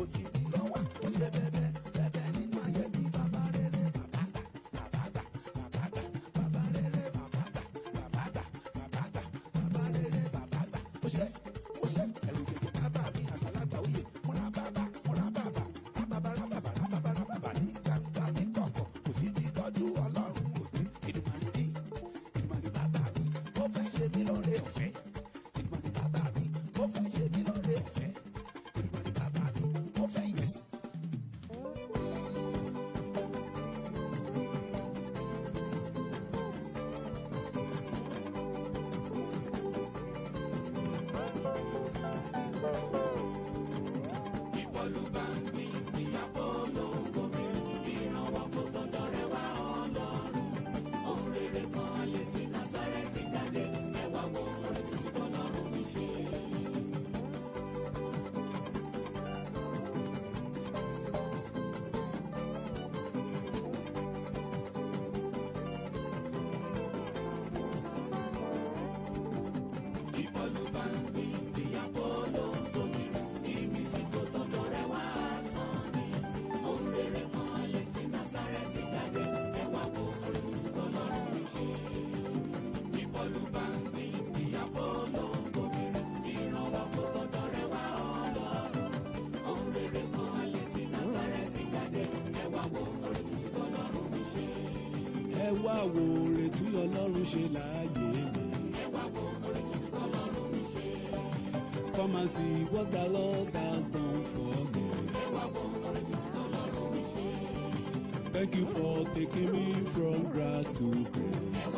Kò sí bí lọ́wọ́ ó ṣe bẹ́bẹ́ bẹ́bẹ́ nínú ayé mi. Bàbá rere bàbá gbà, bàbá gbà, bàbá gbà, bàbá rere bàbá gbà, bàbá gbà, bàbá gbà, bàbá rere bàbá gbà. Ó ṣe, ó ṣe, ẹ̀rù jẹjẹ bàbá mi àgbàlagbà òye. Múra bàbá, múra bàbá, rábàbà rábàbà rábàbà rábàbà ní gbangba ní kọ̀kọ̀. Kò sí bí tọ́jú Ọlọ́run kò dé. Èdùmàrè dé, Èdùmàrè bàbá mi, ó fẹ́ ṣe mí lóore ọ̀fẹ́. Èdùmàrè bàbá mi, ó fẹ́ ṣe mí lóore ọ̀fẹ́. Èdùmàrè bàbá mi, ó fẹ́ yẹ̀sì. Ẹ wá wo oore tí Ọlọ́run ṣe láàyè mi. Come and see what the Lord has done for me. Thank you for taking me from grass to grace.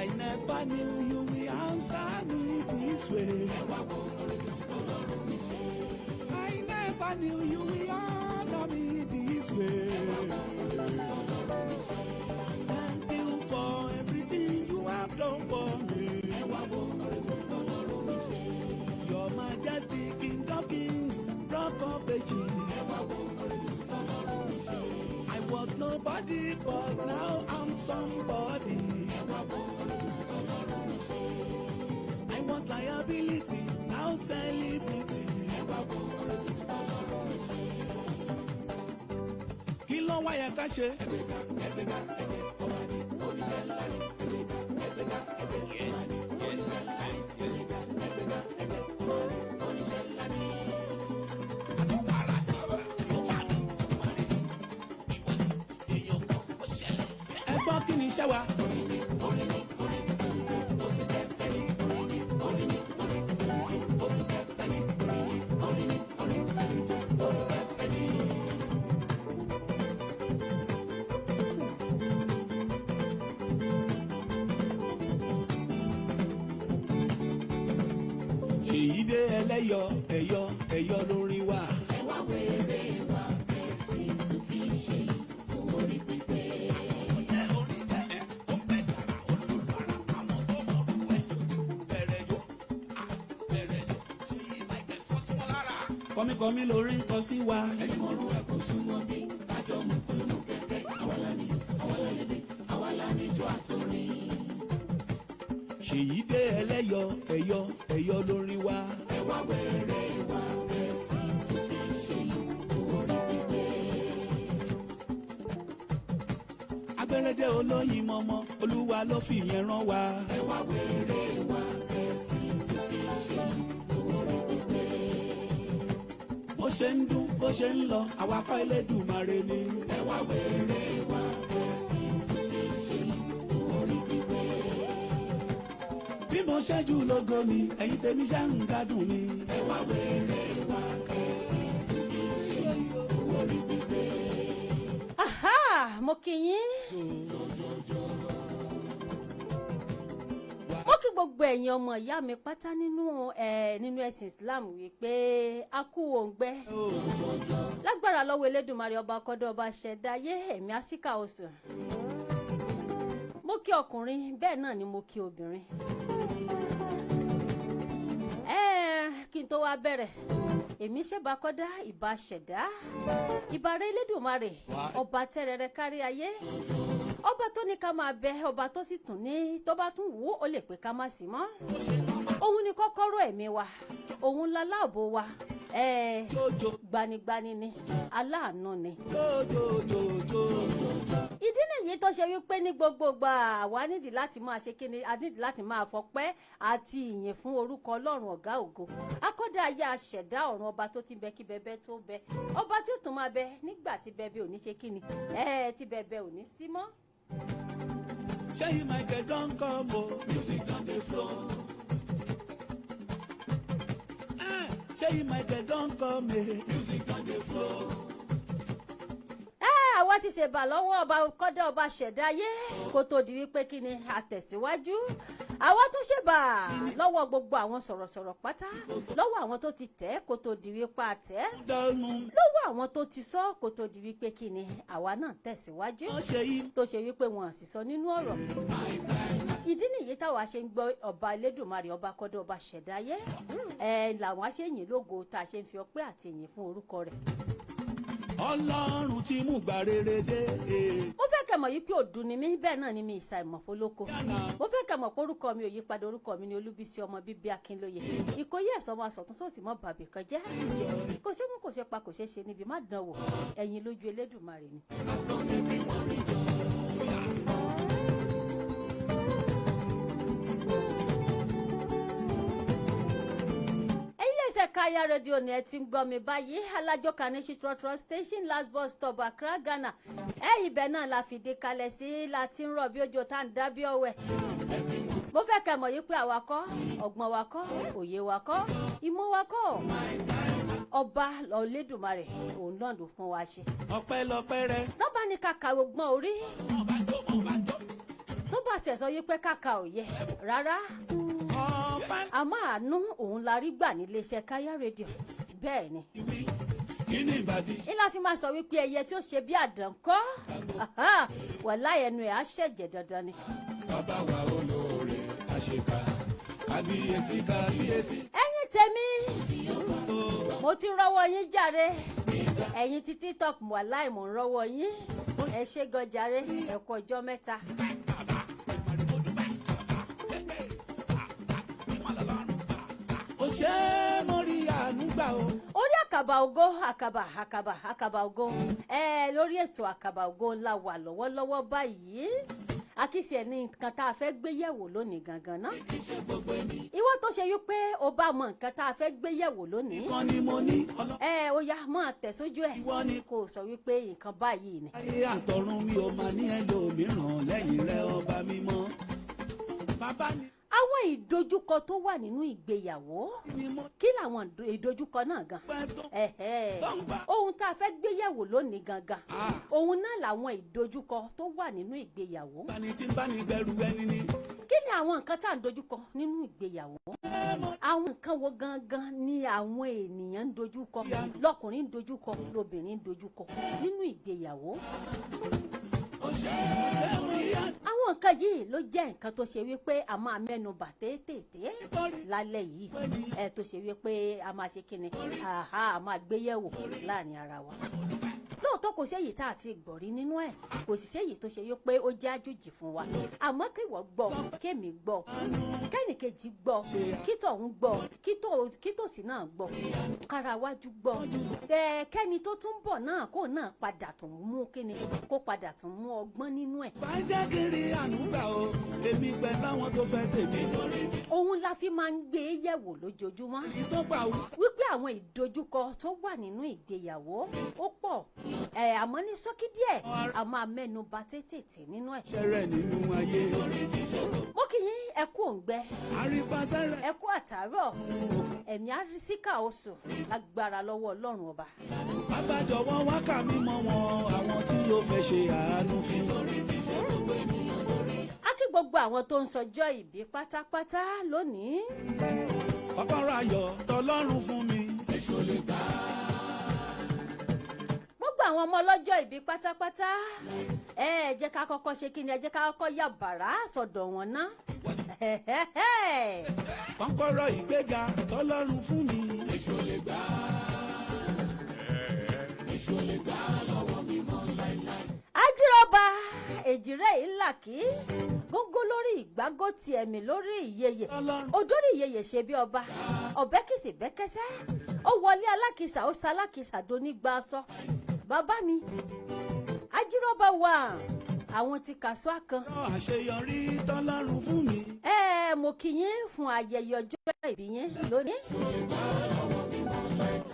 I never knew you will answer me this way. I never knew you will honor me this way. Thank you for everything you have done for me. Your Majesty, King of Kings, Rock of Ages. I was nobody, but now I'm somebody. I was liability, now celebrity. Kí ló wá yẹ ká ṣe? Ẹ gbọ́, kí ni iṣẹ́ wa? Ṣèyí dé ẹlẹ́yọ ẹ̀yọ ẹ̀yọ lórí wa. Ẹ wá wéré wa fèsì tó kì í ṣe fún orí pípé. Ẹ orí tẹ ẹ, ó fẹ́ dára, ó lùlù ara, àwọn tó mọ̀ rú ẹ. Bẹ̀rẹ̀ yó, à, bẹ̀rẹ̀ yó, Ṣèyí Michael fọ́ sí wọn lára. Kọ́míkọ́mí lórí ń kọ sí wa. Ẹni mọ̀rú ẹ̀ kò súnmọ́ bí kájọ mú kúlùmù kẹ̀kẹ́. Àwa la nílò, àwa la lédè, àwa la níjó àtòrin. Ṣèyí dé ẹlẹ́yọ ẹ̀yọ ẹ̀yọ lórí wa. Ẹ wá wéré wa fèsì tó kì í ṣe fún orí pípé. Agbẹ́rẹ́dẹ́ olóyin mọ́mọ́, Olúwa ló fi yẹn rán wa. Ẹ wá wéré wa fèsì tó kì í ṣe fún orí pípé. Bó ṣe ń dún, bó ṣe ń lọ, àwa kọ́, Elédùmarè ni. Ẹ wá wéré wa fèsì tó kì í ṣe fún orí pípé. Bí mo ṣẹ́jú lógo mi, ẹ̀yin tèmi ṣe ń gbádùn mi. Ẹ wá wéré wa fèsì tó kì í ṣe fún orí pípé. Aha, mo kí yín. Mo kí gbogbo ẹ̀yin ọmọ ìyá mi pátá nínú ẹ̀sìn Islam wípé a kú òǹgbẹ. Lágbára lọ́wọ́ Elédùmarè, ọba kọ́dọ̀, ọba ṣẹ̀dáyé, ẹ̀mí àṣìkà oṣù. Mo kí ọkùnrin, bẹ́ẹ̀ náà ni mo kí obìnrin. Kí n tó wá bẹ̀rẹ̀, èmi ṣèbà kọ́dá, ìbà ṣẹ̀dá, ìbàrẹ̀ Elédùmarè, ọba tẹ́rẹrẹ kárí ayé, ọba tó ní ká máa bẹ, ọba tó sì tún ní tó bá tún wù ú, ó lè pé ká má sí mọ́. Òun ni kọ́kọ́rọ́ ẹ̀mí wa, òun láláàbò wa, Jojo gbanigbani ni, aláàánú ni. Jojojojo. Ìdí nìyí tó ṣe wípé ní gbogbo ìgbà, àwa nídìí láti máa ṣe kíni, a nídìí láti máa fọpẹ́ àti ìyìn fún orúkọ Ọlọ́run ọ̀gá ògo, akọ́dá ayé, aṣẹ̀dá ọ̀run, ọba tó ti ń bẹ kí bẹbẹ tó bẹ, ọba tí ó tún máa bẹ nígbà tí bẹbẹ ò ní ṣe kíni ẹ tí bẹbẹ ò ní sí mọ́. Ṣéyí Michael don come o. Music don dey flow. Ṣéyí Michael don come eh. Music don dey flow. Ẹ àwa ti ṣèbà lọ́wọ́ ọba kọ́dá, ọba ṣẹ̀dá ayé, kó tó di wípé kí ni àtẹ̀síwájú. Àwa tún ṣèbà lọ́wọ́ gbogbo àwọn sọ̀rọ̀sọ̀rọ̀ pátá, lọ́wọ́ àwọn tó ti tẹ̀ kó tó di wípé àtẹ̀, Dọ́nu. lọ́wọ́ àwọn tó ti sọ kó tó di wípé kí ni àwa náà tẹ̀síwájú, Wọ́n ṣèyí. tó ṣe wípé wọn sì sọ nínú ọ̀rọ̀. Ìdí nìyí táwa ṣe ń gbọ́ ọba Elédùnmarè, ọba kọ́dọ̀, ọba ṣẹ̀dáyé ẹ làwọn ṣe yìn lógo, tá a ṣe ń fi ọpẹ́ àti ìyìn fún orúkọ rẹ̀. Ọlọ́run ti mú gbà rere dé. Mo fẹ́ kẹ́ mọ̀ yìí pé òdù ni mí, bẹ́ẹ̀ náà ni mi ìsàìmọ̀ fọlọ́kọ. Yánà. Mo fẹ́ kẹ́ mọ̀ pé orúkọ mi ò yí padà. Orúkọ mi ni Olúbísí ọmọ bíbí Akínlóye Ìkòyí ẹ̀sọ́, ọmọ asọ̀tún sósì mọ́ bàbí kan jẹ́. Kò ṣe mú, kò ṣe pa, kò ṣe ṣe níbi má dán wò, ẹ̀yin lójú Elédùmarè ni. Iléeṣẹ́ Kaya Rédíò ni ẹ ti ń gbọ́ mi báyìí, alájọka ní Trotro Station, last bus stop, Accra, Ghana. Ẹ ibẹ̀ náà la fìdí kalẹ̀ sí, la ti ń rọ̀ bí òjò tá à ń dá bí ọ̀wẹ̀. Mo fẹ́ kẹ́ mọ̀ yìí pé àwa kọ́, ọgbọ́n wa kọ́, òye wa kọ́, ìmọ̀ wa kọ́, ọba Olódùmarè òun náà ló fún wa ṣe. Ọpẹ́lọpẹ́ rẹ. Tó bá ní kàkà ọgbọ́n orí, tó bá ṣẹ̀sọ yìí pé kàkà òye rárá, Ọpẹ́. Àmọ́ àánú òun la rí gbà níléeṣẹ́ Kaya Rédíò, bẹ́ẹ̀ ni. Wí. Kí ni ìgbà tí. Ilá fi máa sọ wípé ẹyẹ tí ó ṣe bí àdán kọ́, wàhálà ẹnu ẹ̀ á ṣẹ̀jẹ̀ dandan ni. Bàbá wa olóore àṣekà, kábíyèsí, kábíyèsí. Ẹ̀yin tèmi, mo ti rọ́wọ́ yín jàre. Ẹ̀yin ti TikTok, wàláì mò ń rọ́wọ́ yín. Ẹ ṣé gan jàre, ẹ kú ọjọ́ mẹ́ta. Ó ṣe é, mo rí àánú gbà o. Orí àkàbà ògo, àkàbà, àkàbà, àkàbà ògo, ẹ lórí ètò àkàbà ògo ńlá wà lọ́wọ́lọ́wọ́ báyìí. Akíṣe ẹ̀ ní nǹkan tá a fẹ́ gbé yẹ̀wò lónìí gangan ná. Ìwọ tó ṣe wípé o bá mọ nǹkan tá a fẹ́ gbé yẹ̀wò lónìí, Kan ni mo ní ọlọ́. ẹ ó yá, máa tẹ̀ sójú ẹ̀ Ìwọ ni. kó o sọ wípé nǹkan báyìí ni. Ayé àtọ̀run, mi ò máa ní ẹlòmíràn lẹ́yìn rẹ, ọba mímọ́. Bàbá ni. Àwọn ìdojúkọ tó wà nínú ìgbéyàwó, Ni mo kí làwọn ìdojúkọ náà gan? pẹ́ tó. Ẹ̀hẹ́. Tó ń gbà. Ohun tá a fẹ́ gbé yẹ̀wò lónìí gangan, Ah. òun náà làwọn ìdojúkọ tó wà nínú ìgbéyàwó. Bani tí ń bá ní gbẹrù ẹni ni. Kí ni àwọn nǹkan tá à ń dojúkọ nínú ìgbéyàwó? Àwọn nǹkan wo gangan ni àwọn ènìyàn ń dojúkọ, lọkùnrin ń dojúkọ, lobìnrin ń dojúkọ nínú ìgbéyàwó? Ó ṣe é, mo rí àánú Àwọn nǹkan yìí ló jẹ́ nǹkan tó ṣe wípé a máa mẹ́nu bà téètéèté lálẹ́ yìí, ẹ tó ṣe wípé a máa ṣe kíni, àhá, a máa gbé yẹ̀wò láàrin ara wa. Lóòótọ́, kò séyìí tá a ti gbọ́ rí nínú ẹ̀, kò sì séyìí tó ṣe wípé ó jẹ́ àjòjì fún wa, àmọ́ kí ìwọ gbọ́, kémi gbọ́, kẹ́nìkejì gbọ́, kí tọ̀hún gbọ́, kí tòsí náà gbọ́, kára wájú gbọ́, ẹ kẹ́ni tó tún bọ̀ náà kó náà padà tún mú kíni, kó padà tún mú ọgbọ́n nínú ẹ̀. Bá jẹ́ kí n rí àánú gbà o, èmi pẹ̀lú àwọn tó fẹ́ tèmi. Òun la fi máa ń gbé yẹ̀wò lójoojúmọ́ Èyí tó gbà ó. wípé àwọn ìdojúkọ tó wà nínú ìgbéyàwó ó pọ̀ ẹ̀, àmọ́ ní ṣókí díẹ̀, a máa mẹ́nu bà tètè nínú ẹ̀. Ṣẹrẹ nínú ayé. Mo kì í ẹ kú òǹgbẹ, Àrípasẹ́rẹ̀. ẹ kú àtàárọ̀, ẹ̀mí àrísíkà oṣù lágbára lọ́wọ́ Ọlọ́run ọba. Bàbá jọ̀wọ́, wá kà mí mọ́ wọn, àwọn tí yóò fẹ́ ṣe àánú fún. A kí gbogbo àwọn tó ń sọjọ́ ìbí pátápátá lónìí. Kọ́kọ́rọ́ ayọ̀ tọlọ́run fún mi. Èṣù lè gbà. Gbogbo àwọn ọmọ ọlọ́jọ́ ìbí pátápátá, ẹ jẹ́ ká kọ́kọ́ ṣe kí ni, ẹ jẹ́ ká kọ́kọ́ yà bàrá sọ̀dọ̀ wọn ná. Kọ́kọ́rọ́ ìgbéga tọlọ́run fún mi. Èṣù lè gbà. Èṣù lè gbà lọ́wọ́ mi mọ́ láíláí. Ajírọ́ba èjìrẹ́ ìlàkí. Ìgógó lórí ìgbágó ti ẹ̀mí lórí ìyeyè. Ọlọ́run. Òdórí ìyeyè ṣe bí ọba. Ọ̀bẹ́kìsì bẹ́kẹ́sẹ́. Ó wọlé alákìsà, ó sa alákìsà donígba aṣọ. Bàbá mi, Ajírọ́bà wà àwọn ti kàṣọ́ kan. Àṣeyọrí tọ́lọ́run fún mi. Ẹ mo kí yín fún ayẹyẹ ọjọ́ ìbí yín lónìí.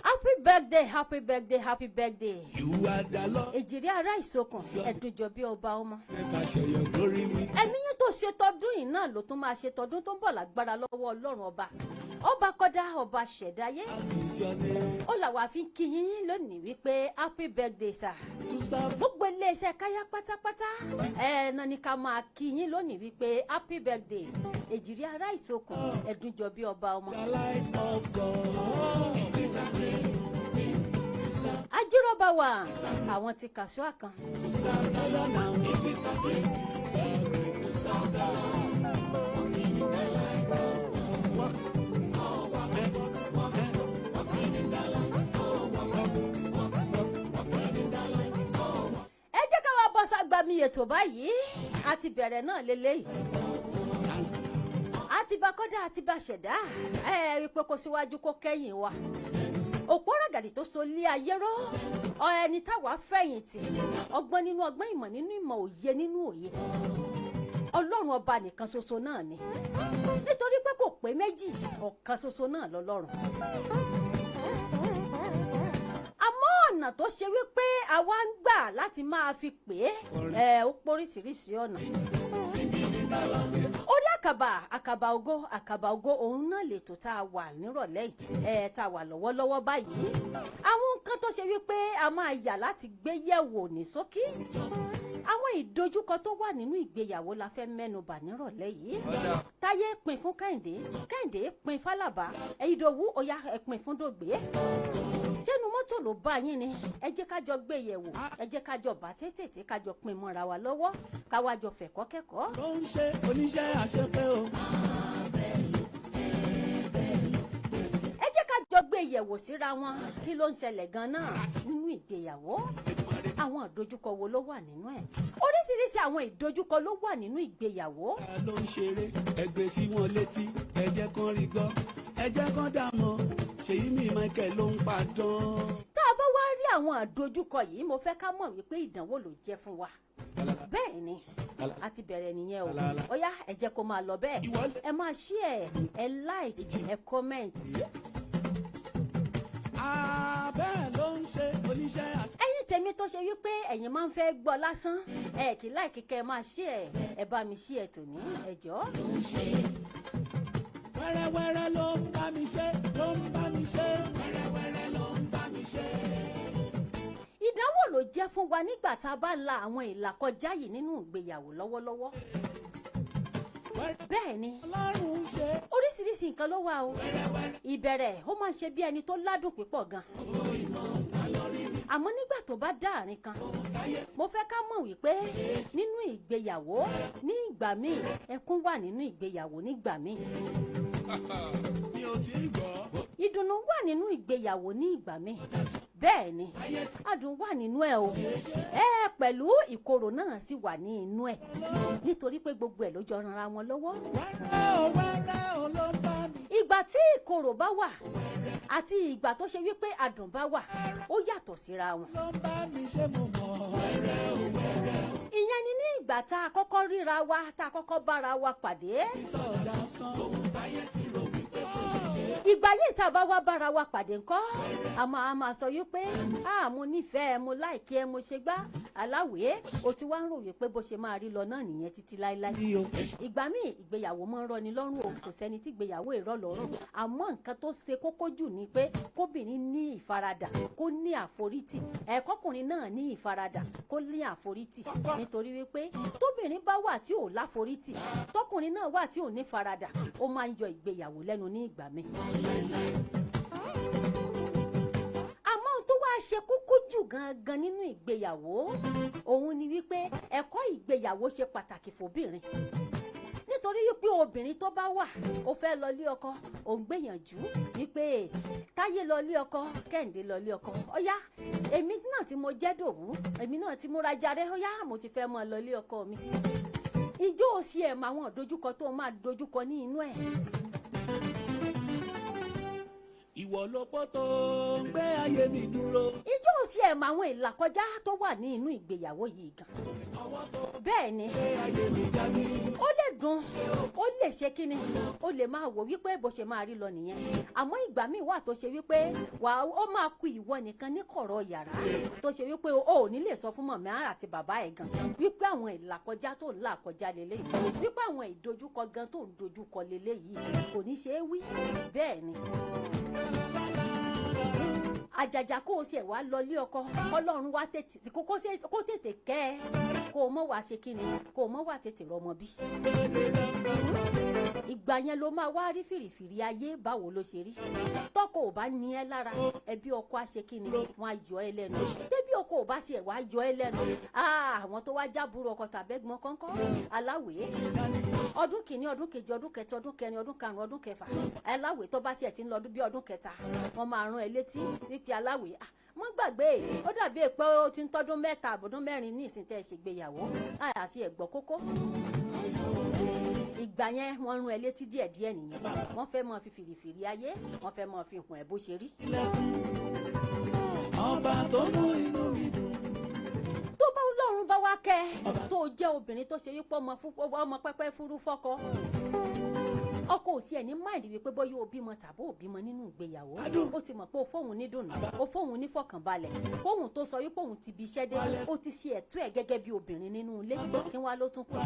Happy birthday, happy birthday, happy birthday. You are the Lord. Èjìrí ará ìsokùn, ẹ̀dùnjọ bí ọba ọmọ. Never share your glory with. Ẹ̀mí yín tó ṣe tọdún yìí náà ló tún máa ṣe tọdún tó ń bọ̀ lágbára lọ́wọ́ Ọlọ́run Ọba. Ọba kọ́dá, ọba ṣẹ̀dáyé. Us is your name. Ó làwọn àfi ń kí yín lónìí wípé happy birthday, sir. To serve. Gbogbo iléeṣẹ́ káyá pátápátá ẹ náà ni ká máa kí yín lónìí wípé happy birthday, èjìrí ará ìsokùn, ẹ̀dùnjọ bí ọba ọmọ. The light of God. Ajírọ́bà wà àwọn ti kàṣọ́ àkàn. To serve the Lord now. It is a great, so great to serve the Lord. Walk, eh, eh, Ẹ jẹ́ ká wá bọ́ ságbami ètò báyìí. A ti bẹ̀rẹ̀ náà lélẹ́yìí. Dance. A ti bá kọ́dá, a ti bá ṣẹ̀dá ẹ wípé kó síwájú, kó kẹ́yìn wa. Òpó ràgàdì tó so lé ayé rọ́ ọ, ẹni táwa fẹ̀yìntì, ọgbọ́n nínú ọgbọ́n, ìmọ̀ nínú ìmọ̀, òye nínú òye, Ọlọ́run Ọba nìkan ṣoṣo náà ni, nítorí pé kò pé méjì, ọ̀kan ṣoṣo náà lọ́lọ́run. Àmọ́ ọ̀nà tó ṣe wípé àwa ń gbà láti máa fi pè é, ẹ ó póríṣiríṣi ọ̀nà. Orí àkàbà, àkàbà ògo, àkàbà ògo, òun náà lètò tá a wà nírọ̀lẹ́ yìí, ẹ tá a wà lọ́wọ́lọ́wọ́ báyìí. Àwọn nǹkan tó ṣe wípé a máa yà láti gbé yẹ̀wò ní ṣókí, àwọn ìdojúkọ tó wà nínú ìgbéyàwó la fẹ́ mẹ́nubà nírọ̀lẹ́ yìí. Táyé pín fún Kẹ́hìndé, Kẹ́hìndé pín fálàbà, Ìdòwú, ọ̀yá ẹ pín fún Dògbé. Sẹ́nu mọ́tò ló bá yín ni? Ẹ jẹ́ ká jọ gbé yẹ̀wò, ẹ jẹ́ ká jọ bá tètè, ká jọ pín mọ́ra wa lọ́wọ́, ká wá jọ fẹ̀kọ́ kẹ́kọ̀ọ́. Ló ń ṣe oníṣẹ́ àṣepé o. Ẹ jẹ́ ká jọ gbé yẹ̀wò síra wọn. Kí ló ń ṣẹlẹ̀ gan-an nínú ìgbéyàwó? Àwọn ìdojúkọ wo ló wà nínú ẹ̀? Oríṣiríṣi àwọn ìdojúkọ ló wà nínú ìgbéyàwó. Ta ló ń ṣeré? Ẹgbẹ́ sí wọn létí, ẹ jẹ́ kán rí gbọ́, ẹ jẹ́ kán dà mọ́. Ṣèyí mi Michael ló ń padán. Tá a bá wá rí àwọn àdojúkọ yìí, mo fẹ́ ká mọ̀ wípé ìdánwò ló jẹ́ fún wa. Bẹ́ẹ̀ ni, a ti bẹ̀rẹ̀ nìyẹn o. Ó yá, ẹ jẹ́ kó máa lọ bẹ́ẹ̀. Ẹ máa share, ẹ like, ẹ comment. Bẹ́ẹ̀ ló ń ṣe oníṣẹ́ àṣẹ. Ẹ̀yin tèmi tó ṣe wípé ẹ̀yin máa ń fẹ́ gbọ́ lásán, ẹ kì í like kẹ́ ẹ máa share, ẹ bá mi share tòní, ẹ jọ̀ọ́. Wẹ́rẹ́wẹ́rẹ́ ló ń bá mi ṣe, ló ń bá mi ṣe. Wẹ́rẹ́wẹ́rẹ́ ló ń bá mi ṣe. Ìdánwò ló jẹ́ fún wa nígbà tá a bá la àwọn ìlàkọjá yìí nínú ìgbéyàwó lọ́wọ́lọ́wọ́. Wẹ́rẹ́ Bẹ́ẹ̀ ni. Ọlọ́run ń ṣe. Oríṣiríṣi nǹkan ló wà o. Ìbẹ̀rẹ̀, ó máa ń ṣe bí ẹni tó ládùn púpọ̀ gan, àmọ́ nígbà tó bá dá àárín kan, mo fẹ́ ká mọ̀ wípé nínú ìgbéyàwó ní ìgbà míì, ẹkún wà nínú ìgbéyàwó nígbà míì. Mi ò tí ì gbọ́. Ìdùnnú wà nínú ìgbéyàwó ní ìgbà míì. Bẹ́ẹ̀ ni, adùn wà nínú ẹ̀ o, ẹ pẹ̀lú ìkorò náà sì wà ní inú ẹ̀, nítorí pé gbogbo ẹ̀ ló jọ ranra wọn lọ́wọ́. Wẹ́rẹ́ o, wẹ́rẹ́ o ló ń bá mi. Ìgbà tí ìkorò bá wà àti ìgbà tó ṣe wípé adùn bá wà, ó yàtọ̀ síra wọn. Ló ń bá mi ṣe, mo mọ̀. Wẹ́rẹ́ o, wẹ́rẹ́ o. Ìyẹn ni ní ìgbà tá a kọ́kọ́ ríra wa, tá a kọ́kọ́ bára wa pàdé. Sọ̀dá sàn. Ohun táyé ti rò wípé kò lè ṣe. Ìgbà yìí tá a bá wá bára wa pàdé ńkọ́, a máa sọ wípé a mo nífẹ̀ẹ́, mo like ẹ, mo ṣe gbá aláwèé. O ti wá ń rò wípé bó ṣe máa rí lọ náà nìyẹn títí láéláé. Bí o. Ìgbà míì, ìgbéyàwó máa ń rọni lọ́rùn o. Kò sẹ́ni tí ìgbéyàwó ìrọ̀ lọ́rùn, àmọ́ nǹkan tó ṣe kókó jù ni pé kóbìnrin ní ìfaradà, kó ní àforítì, ẹ̀kọ́kùnrin náà ní ìfaradà, kó ní àforítì, nítorí wípé tóbìnrin bá wà tí ò láforítì, tọkùnrin náà wà tí ò ní faradà, ó máa ń yọ ìgbéyàwó lẹ́nu ní ìgbà míì. Àmọ́ ohun tó wáá ṣe kókó jù gangan nínú ìgbéyàwó, òun ni wípé ẹ̀kọ́ ìgbéyàwó ṣe pàtàkì fòbìnrin, nítorí wípé obìnrin tó bá wà, ó fẹ́ lọ lé ọkọ, ò ń gbìyànjú wípé Táyé lọ lé ọkọ, Kẹ́hìndé lọ lé ọkọ, ọ̀yá èmi náà tí mo jẹ́ Dòwú, èmi náà ti múra jarẹ́, ọ̀yá mo ti fẹ́ mọ́ lọ lé ọkọ mi. Ìjọ ò sí ẹ̀ mọ àwọn ìdojúkọ tó máa dojúkọ ní inú ẹ̀? Ìwọ ló pọ̀ tó ń gbé ayé mi dúró. Ìjọ ò sí ẹ̀ mọ àwọn ìlàkọjá tó wà ní inú ìgbéyàwó yìí gan? Ọwọ́ tó Bẹ́ẹ̀ ni. gbé ayé mi jáde. Ó lè dùn, ó lè ṣe kíni, ó lè máa wò wípé bó ṣe máa rí lọ nìyẹn, àmọ́ ìgbà míì wà tó ṣe wípé wà ó máa ku ìwọ nìkan ní kọ̀rọ̀ yàrá, tó ṣe wípé o ò ní lè sọ fún mọ̀mí àti bàbá ẹ̀ gan wípé àwọn ìlàkọjá tó ń là kọjá lélẹ́yìí, wípé àwọn ìdojúkọ gan tó ń dojúkọ lélẹ́yìí kò ní ṣe é wí. Bẹ́ẹ̀ ni, àjàjà kó o ṣe wá lọ lé ọkọ, Ọlọ́run wá tètè kó tètè kẹ́ ẹ, kó o mọ̀ wá ṣe kíni, kó o mọ̀ wá tètè rọmọ bí. Ìgbà yẹn ló máa wá rí fìrìfìrì ayé, báwo ló ṣe rí. Tọkọ ò bá ní ẹ lára, ẹbí ọkọ á ṣe kíni, wọn á yọ ẹ lẹ́nu. Tẹbí ọkọ ò bá ṣe wá yọ ẹ lẹ́nu, àwọn tó wá jábúrò ọkọ tàbẹ́gbọ́n kọ́ńkọ́ aláwèé, ọdún kìíní, ọdún kejì, ọdún kẹta, ọdún kẹrin, ọdún karùnún, ọdún kẹfà, aláwèé, tó bá tiẹ̀ ti ń lọ ọdún bí ọdún kẹta, wọ́n máa rán ẹ létí wípé, "Aláwèé, mọ́ gbàgbé, ó dàbí pé ó ti ń tọ́dún 3 àbọ̀dún 4 ní ìsìn tẹ́ ẹ ṣègbéyàwó àti ẹ̀gbọ́n kókó." Ìgbà yẹn, wọ́n rún ẹ létí díẹ̀díẹ̀ nìyẹn. Wọ́n fẹ́ máa fi fìrìfìrì ayé, wọ́n fẹ́ máa fi hàn ẹ́ bó ṣe rí. Ọba tó mú inú mi dùn. Tó bá Ọlọ́run bá wá kẹ́ ẹ, tó jẹ́ obìnrin tó ṣe wípé ọmọ fún ọmọ pẹ́pẹ́ fúrú fọ́kọ, ọkọ ò sí ẹ̀ ní mind wípé bóyá o bímọ tàbí ò bímọ nínú ìgbéyàwó. Ó ti mọ̀ pé o fóun ní dùnú, o fóun ní fọkànbalẹ̀. Kóhun tó sọ wípé òun ti bi iṣẹ́ dé, ó ti ṣe ẹ̀tọ́ ẹ̀ gẹ́gẹ́ bí obìnrin nínú ilé. Kí wá ló tún kù?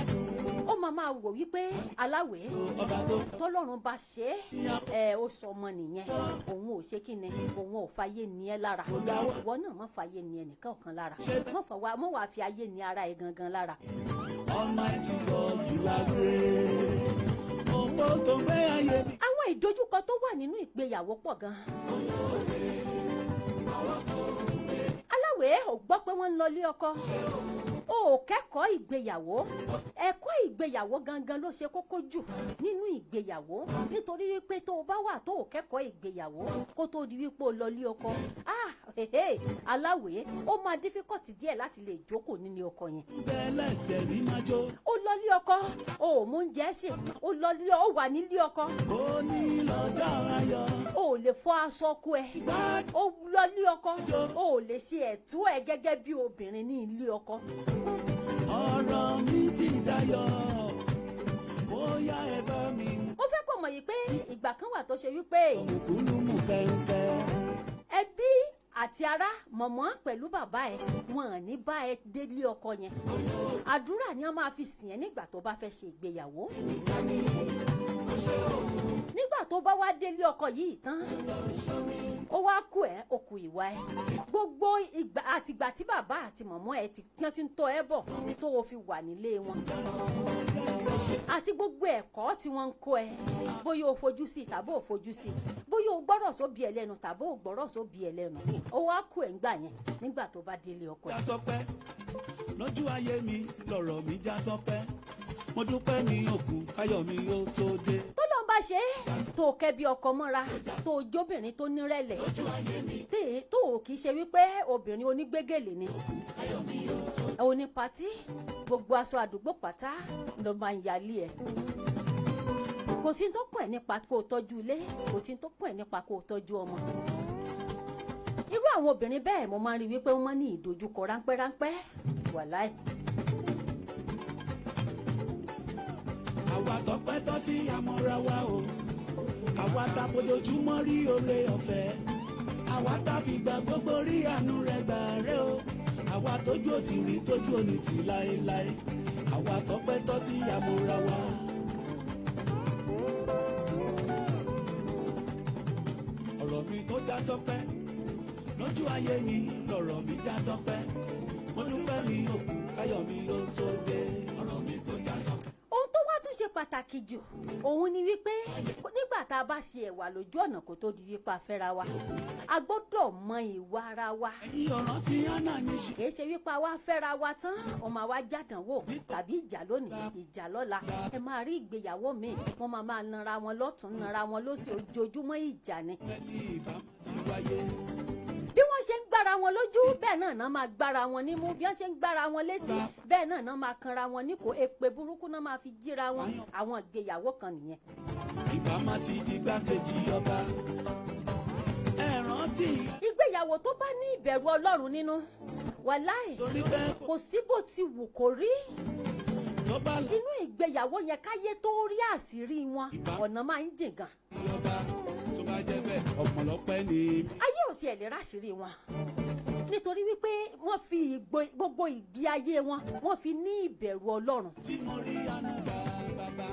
Ó máa máa wò wípé, aláwèé, Ọba tó tọ́lọ́run bá ṣe é ẹ, ó sọ ọmọ nìyẹn, òun ò ṣe kí ni, òun ò fàyè ní ẹ lára. Ìwọ náà má fàyè ní ẹnìkan kan lára, má fà wá, má wàá fi ayé ní ara ẹ gangan lára. Almighty God, you are great. Òpó tó gbé ayé mi. Àwọn ìdojúkọ tó wà nínú ìgbéyàwó pọ̀ gan-an. Aláwèé, ò gbọ́ pé wọ́n ń lọ ilé ọkọ, o ò kẹ́kọ̀ọ́ ìgbéyàwó. Ẹ̀kọ́ ìgbéyàwó gangan ló ṣe kókó jù nínú ìgbéyàwó, nítorí wípé tó o bá wà tó o kẹ́kọ̀ọ́ ìgbéyàwó kó tó di wípé o lọ ilé ọkọ, ah hehe, aláwèé, ó máa difficult díẹ̀ láti lè jókòó nínú ọkọ yẹn. Bẹ́ẹ̀ lẹ́sẹ̀ mi máa jó. Ó lọ ilé ọkọ, o ò mú oúnjẹ sè. Ó lọ ilé, ó wà nílé ọkọ, Ó ní lọ́jọ́ ayọ̀. o ò lè fọ aṣọ ọkọ ẹ. Ó lọ ilé ọkọ, o ò lè ṣe ẹ̀tọ́ ẹ gẹ́gẹ́ bí obìnrin ní ilé ọkọ. Ọ̀rọ̀ mi ti dayọ̀. Bóyá ẹ bá mi mú. Mo fẹ́ kó mọ̀ yìí pé ìgbà kan wà tó ṣe wípé Mùkúlùmù kẹ̀kẹ́. ẹbí àti ará, mọ̀mọ́ pẹ̀lú bàbá ẹ̀, wọn ò ní bá ẹ délé ọkọ yẹn. Àdúrà ni wọ́n máa fi sìn ẹ́ nígbà tó bá fẹ́ ṣe ìgbéyàwó. Nígbà tó bá wá délé ọkọ yìí tán, ó wá kú ẹ, ó kú ìwà ẹ. Gbogbo ìgbà àtìgbà tí bàbá àti mọ̀mọ́ ẹ ti tí wọ́n ti ń tọ́ ẹ bọ̀ tó o fi wà nílé wọn, àti gbogbo ẹ̀kọ́ tí wọ́n ń kó ẹ, bóyá o fojú sí i tàbí o fojú sí i, bóyá o gbọ́rọ̀ sóbi ẹ lẹ́nu tàbí o gbọ́rọ̀ sóbi ẹ lẹ́nu, ó wá kú ẹ̀ ńgbà yẹn nígbà tó bá délé ọkọ ẹ̀. Já sọpẹ́ lójú ayé mi, lọ̀rọ̀ mi já sọpẹ́. Mo dúpẹ́ mi òkú, káyọ̀ mi ó tó dé. Tó lọ́n bá ṣe é tó o kẹ́ bí ọkọ mọ́ra, tó o jóbìnrin tó nírẹ̀lẹ̀, tó o kì í ṣe wípé obìnrin onígbégèlè ni, onípatí, gbogbo aṣọ àdúgbò pátá ló máa ń yálé ẹ̀, kò sí tó kàn ẹ́ nípa kó o tọ́jú ilé, kò sí tó kàn ẹ́ nípa kó o tọ́jú ọmọ, irú àwọn obìnrin bẹ́ẹ̀, mo máa ń rí wípé wọ́n máa ń ní ìdojúkọ ráńpẹ́ ráńpẹ́, wàláì. Àwa tọpẹ́ tọ́ sí àmọ́ra wa o. Àwa ta fojoojúmọ́ rí oore ọ̀fẹ́. Àwa ta fìgbà gbogbo rí àánú rẹ̀ gbà rẹ̀ o. Àwa tójú ò ti rí, tójú ò ní tì láéláé. Àwa tọpẹ́ tọ́ sí àmọ́ra wa. Ọ̀rọ̀ mi tó já sọpẹ́ lójú ayé mi, lọ̀rọ̀ mi já sọpẹ́. Mo dúpẹ́ mi òkú, káyọ̀ mi ó tó dé. Ọ̀rọ̀ mi tó já sọpẹ́. Ohun tó wá tún ṣe pàtàkì jù òun ni wípé nígbà tá a bá ṣe ẹ̀wà lójú ọ̀nà kó tó di wípé a fẹ́ra wa, a gbọ́dọ̀ mọ ìwà ara wa. Ẹ̀yin ọ̀ràn tí Anna ní ṣe. Kìí ṣe wípé a wá fẹ́ra wa tán, ọmọ àwa jàdánwò tàbí ìjà lónìí, ìjà lọ́la. Ẹ máa rí ìgbéyàwó míì, wọ́n máa máa nara wọn lọ́tún, nara wọn lósì, ojoojúmọ́ ìjà ni. Ẹni ìbámu ti wáyé. Bí wọ́n ṣe ń gbára wọn. wọn lójú, bẹ́ẹ̀ náà náà máa gbára wọn nímú. Bí wọ́n ṣe ń gbára wọn létí, bẹ́ẹ̀ náà náà máa kanra wọn níkò. Èpè burúkú náà máa fi jíra wọn. Àwọn ìgbéyàwó kan nìyẹn. Ìbá má ti di gbákejì ọba. Ẹ rántí. Ìgbéyàwó tó bá ní ìbẹ̀rù Ọlọ́run nínú, wàláì, Torí bẹ́ẹ̀ kò sí bó ti wù kó rí, tó bá lọ inú ìgbéyàwó yẹn, káyé tó rí àṣírí wọn, ọ̀nà máa ń jìn gan. Ọba tó bá jẹ́ bẹ́ẹ̀, ọ̀pọ̀lọpẹ́ ni. Ayé ò tiẹ̀ lè ráṣìírí wọn, nítorí wípé wọ́n fi gbogbo ìgbé ayé wọn, wọ́n fi ní ìbẹ̀rù Ọlọ́run. Tí mo rí àánú gbà, bàbá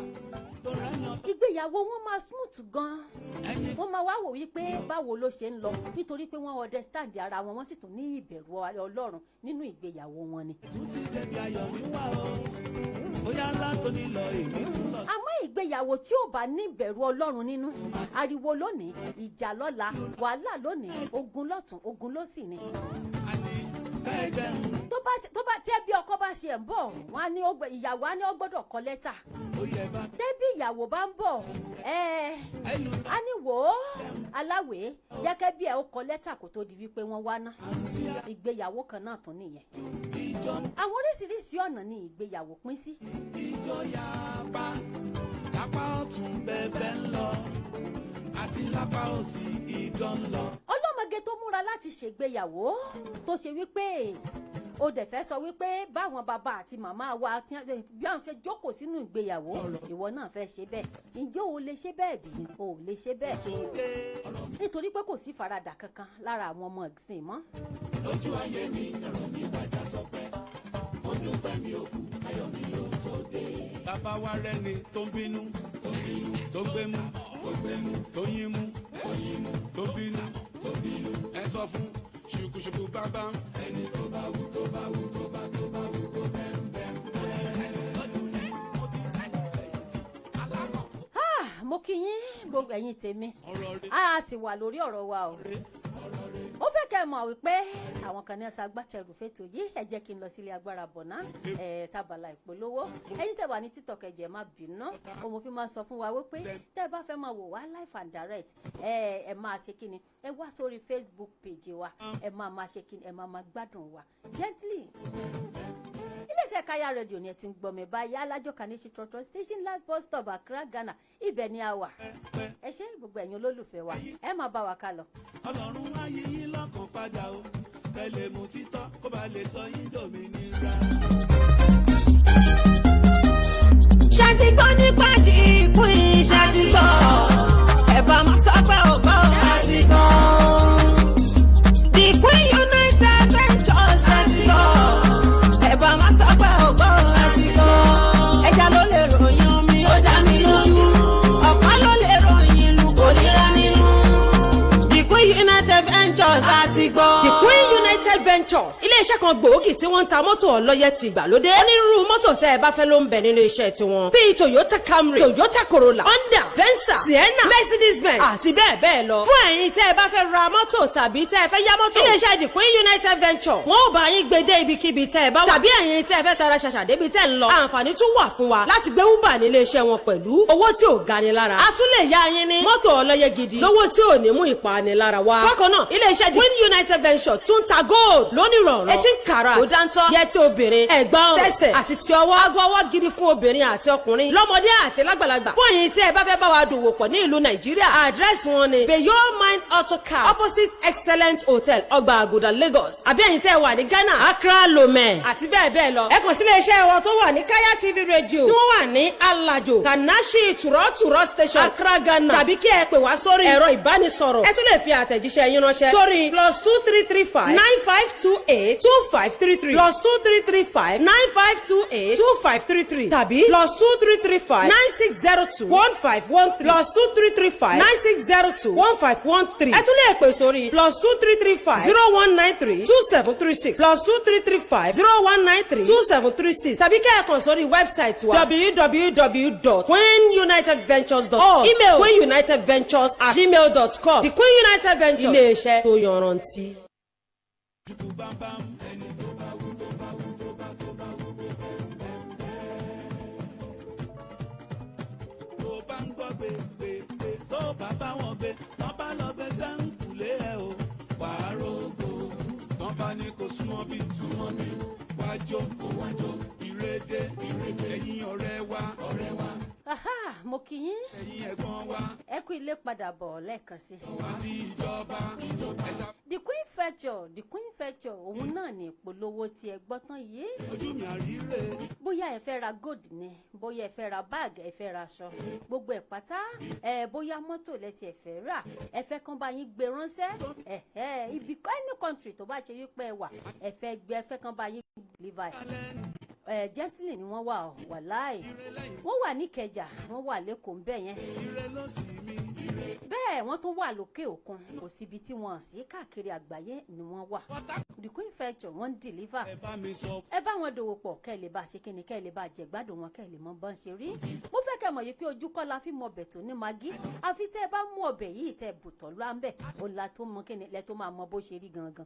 tó rẹ́yàn. Ìgbéyàwó wọn máa smooth gan. Ẹni Wọ́n máa wá wò wípé báwo ló ṣe ń lọ, nítorí pé wọ́n understand ara wọn, wọ́n sì tún ní ìbẹ̀rù Ọlọ́run nínú ìgbéyàwó wọn ni. Tún ti débi ayọ̀ mi wá o, bóyá ńlá tó ní lọ, èmi tún lọ. Àmọ́ ìgbéyàwó tí ò bá ní ìbẹ̀rù Ọlọ́run nínú, ariwo lónìí, ìjà lọ́la, wàhálà lónìí, ogun lọ́tún, ogun lósì ni. Àní kẹ́ẹ̀jẹ̀ ń Tó bá tẹ́ bí ọkọ bá ṣe ń bọ̀, wọ́n á ní ìyàwó á ní ó gbọ́dọ̀ kọ lẹ́tà. Ó yẹ bá Tẹ́bí ìyàwó bá ń bọ̀, ẹ́ẹ́ ẹnu á ní wò ó, aláwèé jẹ́kẹ́ bí ẹ ó kọ lẹ́tà kó tó di wípé wọ́n wá ná. À ń sí Ìgbéyàwó kan náà tún nìyẹn. Ìjọ Àwọn oríṣiríṣi ọ̀nà ni ìgbéyàwó pín sí. Ìjọ yapa lápá ọ̀tún, bẹ́ẹ̀bẹ́ ń lọ, àti lápá òsì, ìjọ ń lọ. Ọlọ́mọge tó múra láti ṣègbéyàwó, tó ṣe wípé o dẹ̀ fẹ́ sọ wípé báwọn bàbá àti màmá wa bí àwọn ṣe jókòó sínú ìgbéyàwó, ìwọ náà fẹ́ ṣe bẹ́ẹ̀, ǹjẹ́ o lè ṣe bẹ́ẹ̀ bí? O ò lè ṣe bẹ́ẹ̀, Sóde ọ̀rọ̀ mi. nítorí pé kò sí faradà kankan lára àwọn ọmọ ìsìn mọ́. Lójú ayé mi, ọ̀rọ̀ mi wájà sọpẹ́. Mo dúpẹ́, mi ò kú, ayọ̀ mi ò tó dé. Bàbá wa rẹ́ni tó ń bínú, tó ń bínú, tó ń gbémú, tó gbémú, tó yín mú, tó yín mú, tó bínú, tó bínú. Ẹ sọ fún ṣùkùṣùkù bàbá. Ẹni tó bá wù, tó bá wù, tó bá tó bá wù kó bẹ́ẹ̀ bẹ́ẹ̀ bẹ́ẹ̀. Ah, mo kí yín, gbogbo ẹ̀yin tèmi. Ọ̀rọ̀ rẹ̀. A sì wà lórí ọ̀rọ̀ wa o. Ó fẹ́ kẹ́ ẹ mọ̀ wípé àwọn kan ní ẹ̀sà agbátẹrù fètò yìí. Ẹ jẹ́ kí n lọ sílé agbára bọ̀ná ẹ̀ tábàlà ìpolówó. Ẹ̀yin tẹ́ wà ní TikTok, ẹ jọ̀ọ́, ẹ má bínú. Òun fi máa sọ fún wa wípé tẹ́ ẹ bá fẹ́ máa wò wá live and direct, ẹ ẹ máa ṣe kí ni, ẹ wá sórí Facebook page wa. Ẹ máa máa ṣe kí ni, ẹ máa máa gbádùn wa gently. Iléeṣẹ́ Kaya Radio ni ẹ ti ń gbọ́ mi báyìí, Alájọ Kaneshie Trotro Station, last bus stop, Accra, Ghana. Ibẹ̀ ni a wà. Ẹ ṣé, gbogbo ẹ̀yin olólùfẹ́ wa, ẹ máa bá wa ká lọ. Ọlọ́run á yí yín lọ́kàn padà o, ẹ lè mú títọ́ kó ba lè sọ yín dòmìnira. Ṣáàtì gbọ́ nípa Queen, ṣáàtì gbọ́, ẹ bá máa sọ pé ò gbọ́. Ṣáàtì gbọ́ The Queen United Ventures, ṣáàtì gbọ́, ẹ bá máa sọ pé ò gbọ́. Ṣáàtì gbọ́, ẹja ló lè ròyìn omi, ó dá mi lójú, ọ̀pá ló lè ròyìn ìlú, kò ní rán nínú. The Queen United Ventures, àti gbọ́. The Queen United Ventures, ilé-iṣẹ́ kan gbòógì tí wọ́n ń ta mọ́tò ọlọ́yẹ ti ìgbàlódé. Onírúurú mọ́tò tẹ́ ẹ bá fẹ́ ló ń bẹ nínú iṣẹ́ tiwọn, bíi Toyota Camry, Toyota Corolla, Honda, Venza, Sienna, Mercedes Benz àti bẹ́ẹ̀ bẹ́ẹ̀ lọ. Fún ẹ̀yin tẹ́ ẹ bá fẹ́ ra mọ́tò tàbí tẹ́ ẹ fẹ́ yá mọ́tò, ilé-iṣẹ́ The Queen United Ventures, wọ́n ò bá yín gbé dé ibikíbi tẹ́ ẹ bá wà. Tàbí ẹ̀yin tẹ́ ẹ fẹ́ tara ṣàṣà débi tẹ́ ń lọ, àǹfààní tún wà fún wa láti gbé Uber nílé iṣẹ́ wọn pẹ̀lú owó tí ò gani lára. A tún lè yá yín ní mọ́tò ọlọ́yẹ gidi lówó tí ò ní mú ìpanilára wá. Bákan náà, ilé iṣẹ́ The Queen United Venture tún ta gold lónìrànràn, 18 karat, kò dáńtọ́, yẹtí obìnrin, ẹ̀gbà ọrùn, tẹsẹ̀ àti ti ọwọ́, aago ọwọ́ gidi fún obìnrin àti ọkùnrin, lọ́mọdé àti lágbàlagbà. Fún ẹ̀yin tí ẹ bá fẹ́ bá wa dòwò pọ̀ ní ìlú Nàìjíríà, àdírẹ́sì wọn ni Bayo Mind Auto Car, opposite Excellent Hotel, Ọgbà Àgùdà, Lagos. Àbí ẹ̀yin tí ẹ wà ní Ghana, Accra, Lomé àti bẹ́ẹ̀ bẹ́ẹ̀ lọ, ẹ kàn sí ilé iṣẹ́ wọn tó wà ní Kaya TV Radio, tí wọ́n wà ní Alajo Kanashi Tùrọ̀tùrọ̀ Station, Accra, Ghana, tàbí kí ẹ pè wá sórí ẹ̀rọ ìbánisọ̀rọ̀. Ẹ tún lè fi àtẹ̀jíṣẹ́ yín ránṣẹ́ sórí +233 595 2825 33, +233 595 2825 33, tàbí +233 596 0215 13, +233 596 0215 13. Ẹ tún lè pè sórí +233 5 0193 2736, +233 5 0193 2736, tàbí kẹ́ ẹ kàn sórí website wa, www.queenunitedventures.org, email queenunitedventures@gmail.com. The Queen United Ventures, ilé-iṣẹ́ tó yanrantí. Ṣùkú bámbám. Ẹni tó bá wù, tó bá wù, tó bá tó bá wù kó bẹ́ẹ̀ bẹ́ẹ̀ bẹ́ẹ̀. Tó bá ń gbọ́ gbé gbé gbé, tó bá bá wọn gbé, tán bá lọ gbé sẹ́ńkùlé ẹ o, wàá rògbò tán. jó, ìrèdè, ẹ̀yin ọ̀rẹ́ wa, Aha, mo kí yín. Ẹ̀yin ẹ̀gbọ́n wa, Ẹ kú ilé padà bọ̀ lẹ́ẹ̀kan sí. Àti ìjọba, ẹ̀sà. The Queen Feature, The Queen Feature, òun náà ní ìpolówó tí ẹ gbọ́ tán yìí. Ojú mi àríre. Bóyá ẹ fẹ́ ra gold ni, bóyá ẹ fẹ́ ra bag, ẹ fẹ́ ra aṣọ, gbogbo ẹ̀ pátá ẹ, bóyá mọ́tò lẹ́sẹ̀ ẹ fẹ́ rà, ẹ fẹ́ kán bá yín gbé ránṣẹ́ ẹ̀hẹ́ ibi, any country tó bá ṣe wípé ẹ wà, ẹ fẹ́ gbé, ẹ fẹ́ kán bá yín deliver ẹ gently ni wọ́n wà ọ́. Wàláì, wọ́n wà ní Ìkẹjà, wọ́n wà lẹ́kọ̀ọ́ ńbẹ̀ yẹn. Ire ló sì mi. Bẹ́ẹ̀ wọ́n tún wà lókè òkun. Kò síbi tí wọ́n sí, káàkiri àgbáyé ni wọ́n wà. The Queen Feature, wọ́n ń deliver. Ẹ bá mi sọ. Ẹ bá wọn dòwò pọ̀ kẹ́ ẹ lè bá ṣe kíni, kẹ́ ẹ lè bá jẹ̀gbádùn wọn, kẹ́ ẹ lè mọ bọ́n ṣe rí. Mo fẹ́ kẹ́ mọ̀ yìí pé ojú kọ́ la fi mọ ọbẹ̀ tó ní Maggi. Àfi tẹ́ ẹ bá mú ọbẹ̀ yìí, tẹ́ ẹ bùtọ̀ lọ́ à ń bẹ̀, ó la tó mọ kíni lẹ tó máa mọ bó ṣe rí gangan.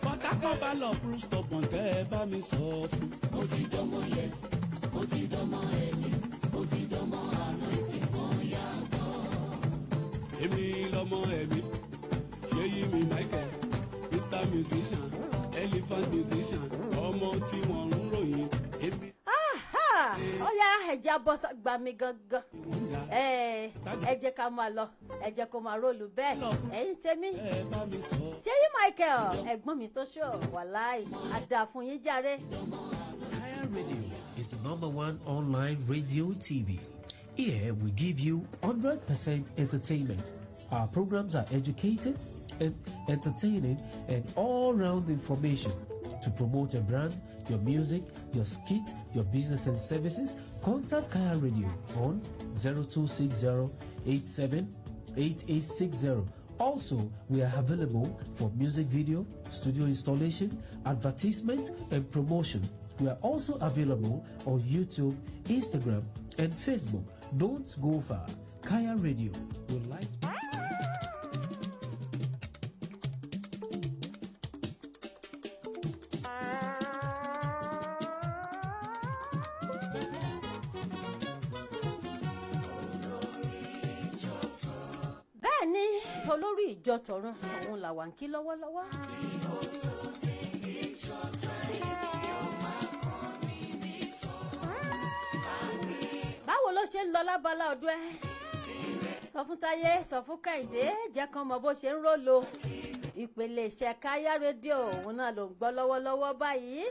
Pọtákọ̀ bá lọ prove stubborn, tẹ́ ẹ bá mi sọ fún. Ó ti dánmọ́, yes, ó ti dánmọ́ ẹ̀mí, ó ti dánmọ́ àná tí wọ́n yá gan. Èmi lọmọ ẹ̀mí, ṣéyí mi Michael, Mr Musician, Elephant Musician, ọmọ tí wọ́n ń ròyìn èmi. Aha! Ọ̀yá, ẹ̀jẹ̀ abọ́sà gbà mí gangan. Wọ́n dá. Ẹ jẹ́ ká máa lọ, ẹ jẹ́ kó máa roll bẹ́ẹ̀, ẹ̀yin tèmi. Ẹ bá mi sọ. Ṣéyí Michael, ẹ̀gbọ́n mi tó ṣọ̀, wàláì àdà fún yín jàre. Kaya Radio is the number one online radio TV. Here we give you 100% entertainment. Our programs are educated and entertaining and all-round information. To promote your brand, your music, your skit, your business and services, contact Kaya Radio on 0260 87 8860. Also, we are available for music video, studio installation, advertisement, and promotion. We are also available on YouTube, Instagram, and Facebook. Don't go far. Kaya Radio will like. Bẹ́ẹ̀ ni, olórí ìjọ tọ̀run, òun làwà ń kí lọ́wọ́lọ́wọ́. Báwo ló ṣe ń lọ lábala ọdún ẹ? Sọ fún Táyé, sọ fún Kẹ́hìndé, jẹ́ kán mọ bó ṣe ń roll. Ìpele iṣẹ́ Káyá Rédíò, òun náà ló ń gbọ́ lọ́wọ́lọ́wọ́ báyìí.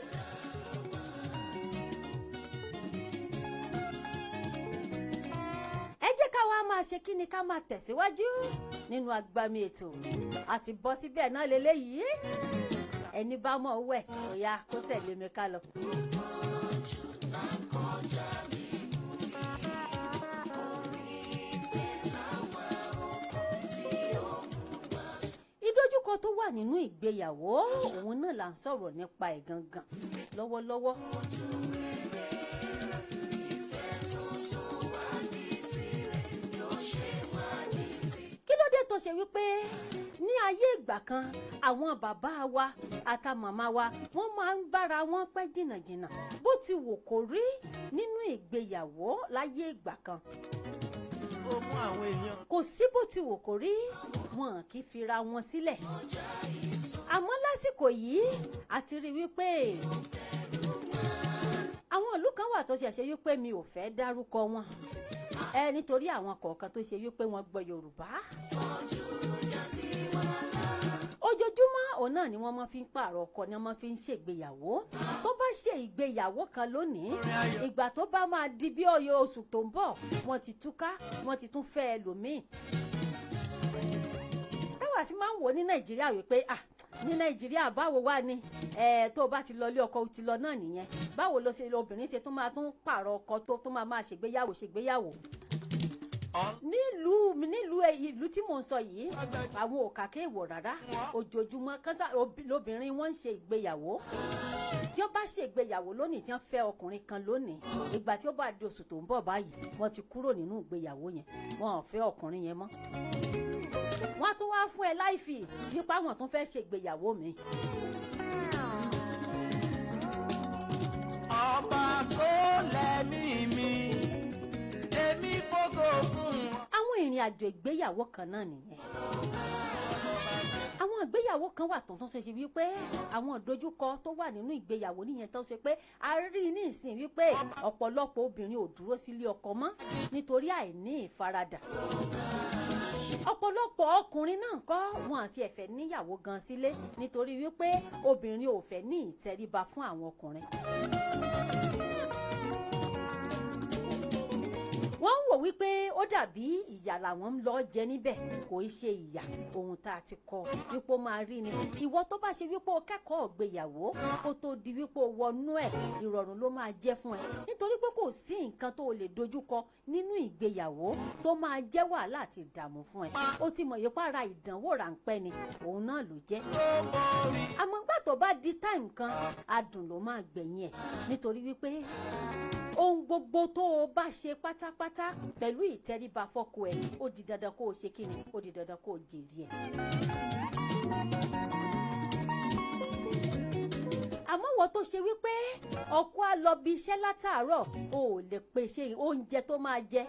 Ẹ jẹ́ ká wá máa ṣe kí ni, ká máa tẹ̀síwájú nínú agbami ètò àti bọ́ síbẹ̀ náà lélẹ́yìí. Ẹni bá mọ̀ wẹ̀, ó yá, kó tẹ̀lé mi ká lọ. Ìdojúkọ tó wà nínú ìgbéyàwó, òun náà là ń sọ̀rọ̀ nípa ẹ̀ gangan lọ́wọ́lọ́wọ́. Kí ló dé tó ṣe wípé ní ayé ìgbà kan, àwọn bàbá wa àtà màmá wa, wọ́n máa ń bára wọn pẹ́ jìnnàjìnnà, bó ti wù kó rí nínú ìgbéyàwó láyé ìgbà kan? Ó mú àwọn èèyàn. Kò sí bó ti wù kó rí, wọn kì í fira wọn sílẹ̀. Àmọ́ lásìkò yìí, a ti rí wípé àwọn ìlú kan wà tó ṣẹ̀ṣẹ̀ wípé mi ò fẹ́ dárúkọ wọn ẹ, nítorí àwọn kọ̀ọ̀kan tó ṣe wípé wọ́n gbọ́ Yorùbá. Ojoojúmọ́ òun náà ni wọ́n máa fi ń pààrọ̀ ọkọ, ni wọ́n máa fi ń ṣègbéyàwó. Tó bá ṣe ìgbéyàwó kan lónìí, ìgbà tó bá máa di bí ọyọ oṣù tó ń bọ̀, wọ́n ti túká, wọ́n ti tún fẹ́ ẹlòmíì. Táwa sì máa ń wò ní Nàìjíríà wípé, ah, ní Nàìjíríà, báwo wá ni ẹ, tó o bá ti lọ ilé ọkọ, o ti lọ náà nìyẹn. Báwo ló ṣe obìnrin ṣe tún máa tún pààrọ̀ ọkọ, tó máa máa ṣègbéyàwó ṣègbéyàwó? Nílùú ìlú tí mò ń sọ yìí, àwọn ò kàkẹ́ ìwọ̀ rárá. Ojoojúmọ́ kánṣá lóbìnrin wọn ń ṣe ìgbéyàwó. Tí ó bá ṣe ìgbéyàwó lónìí, tí wọ́n fẹ́ ọkùnrin kan lónìí, ìgbà tí ó bá di oṣù tó ń bọ̀ báyìí, wọ́n ti kúrò nínú ìgbéyàwó yẹn, wọn ò fẹ́ ọkùnrin yẹn mọ́. Wọ́n á tún wá fún ẹ láìfì nípa àwọn tó fẹ́ ṣe ìgbéyàwó mi. Ọba tó lẹ́mí mi, èmi fògo fún ọ. Àwọn ìrìn àjò ìgbéyàwó kan náà nìyẹn. Àwọn ìgbéyàwó kan wà tuntun ṣe ṣe wípé àwọn ìdojúkọ tó wà nínú ìgbéyàwó nìyẹn, tó ṣe pé a rí ní ìsìn wípé ọ̀pọ̀lọpọ̀ obìnrin ò dúró sílé ọkọ mọ́ nítorí àìní ìfaradà. Ọ̀pọ̀lọpọ̀ ọkùnrin náà kọ́ wọn àti ẹ̀fẹ̀ níyàwó gan sílé nítorí wípé obìnrin ò fẹ́ ní ìtẹríba fún àwọn ọkùnrin. Wọ́n ń wò wípé ó dàbí ìyà làwọn ń lọ jẹ níbẹ̀. Kò í ṣe ìyà, ohun tá a ti kọ wípé ó máa rí ni. Ìwọ tó bá ṣe wípé o kẹ́kọ̀ọ́ gbéyàwó kó tó di wípé o wọnú ẹ̀, ìrọ̀rùn ló máa jẹ́ fún ẹ, nítorí pé kò sí nǹkan tó o lè dojúkọ nínú ìgbéyàwó tó máa jẹ́ wàhálà àti ìdààmú fún ẹ. Ó ti mọ̀ yípa ara ìdánwò ráńpẹ́ ni òun náà ló jẹ́. Àmọ́ gbà tó bá di time kan, adùn ló máa gbẹ̀yìn ẹ̀, nítorí wípé ohun gbogbo tó o bá ṣe pátápátá pẹ̀lú ìtẹríba fọ́kọ ẹ̀, ó di dandan kó o ṣe kíni, ó di dandan kó o jèrè ẹ̀. Àmọ́ wọ́n tó ṣe wípé ọkọ á lọ bí iṣẹ́ látàárọ̀, o ò lè pèsè oúnjẹ tó máa jẹ,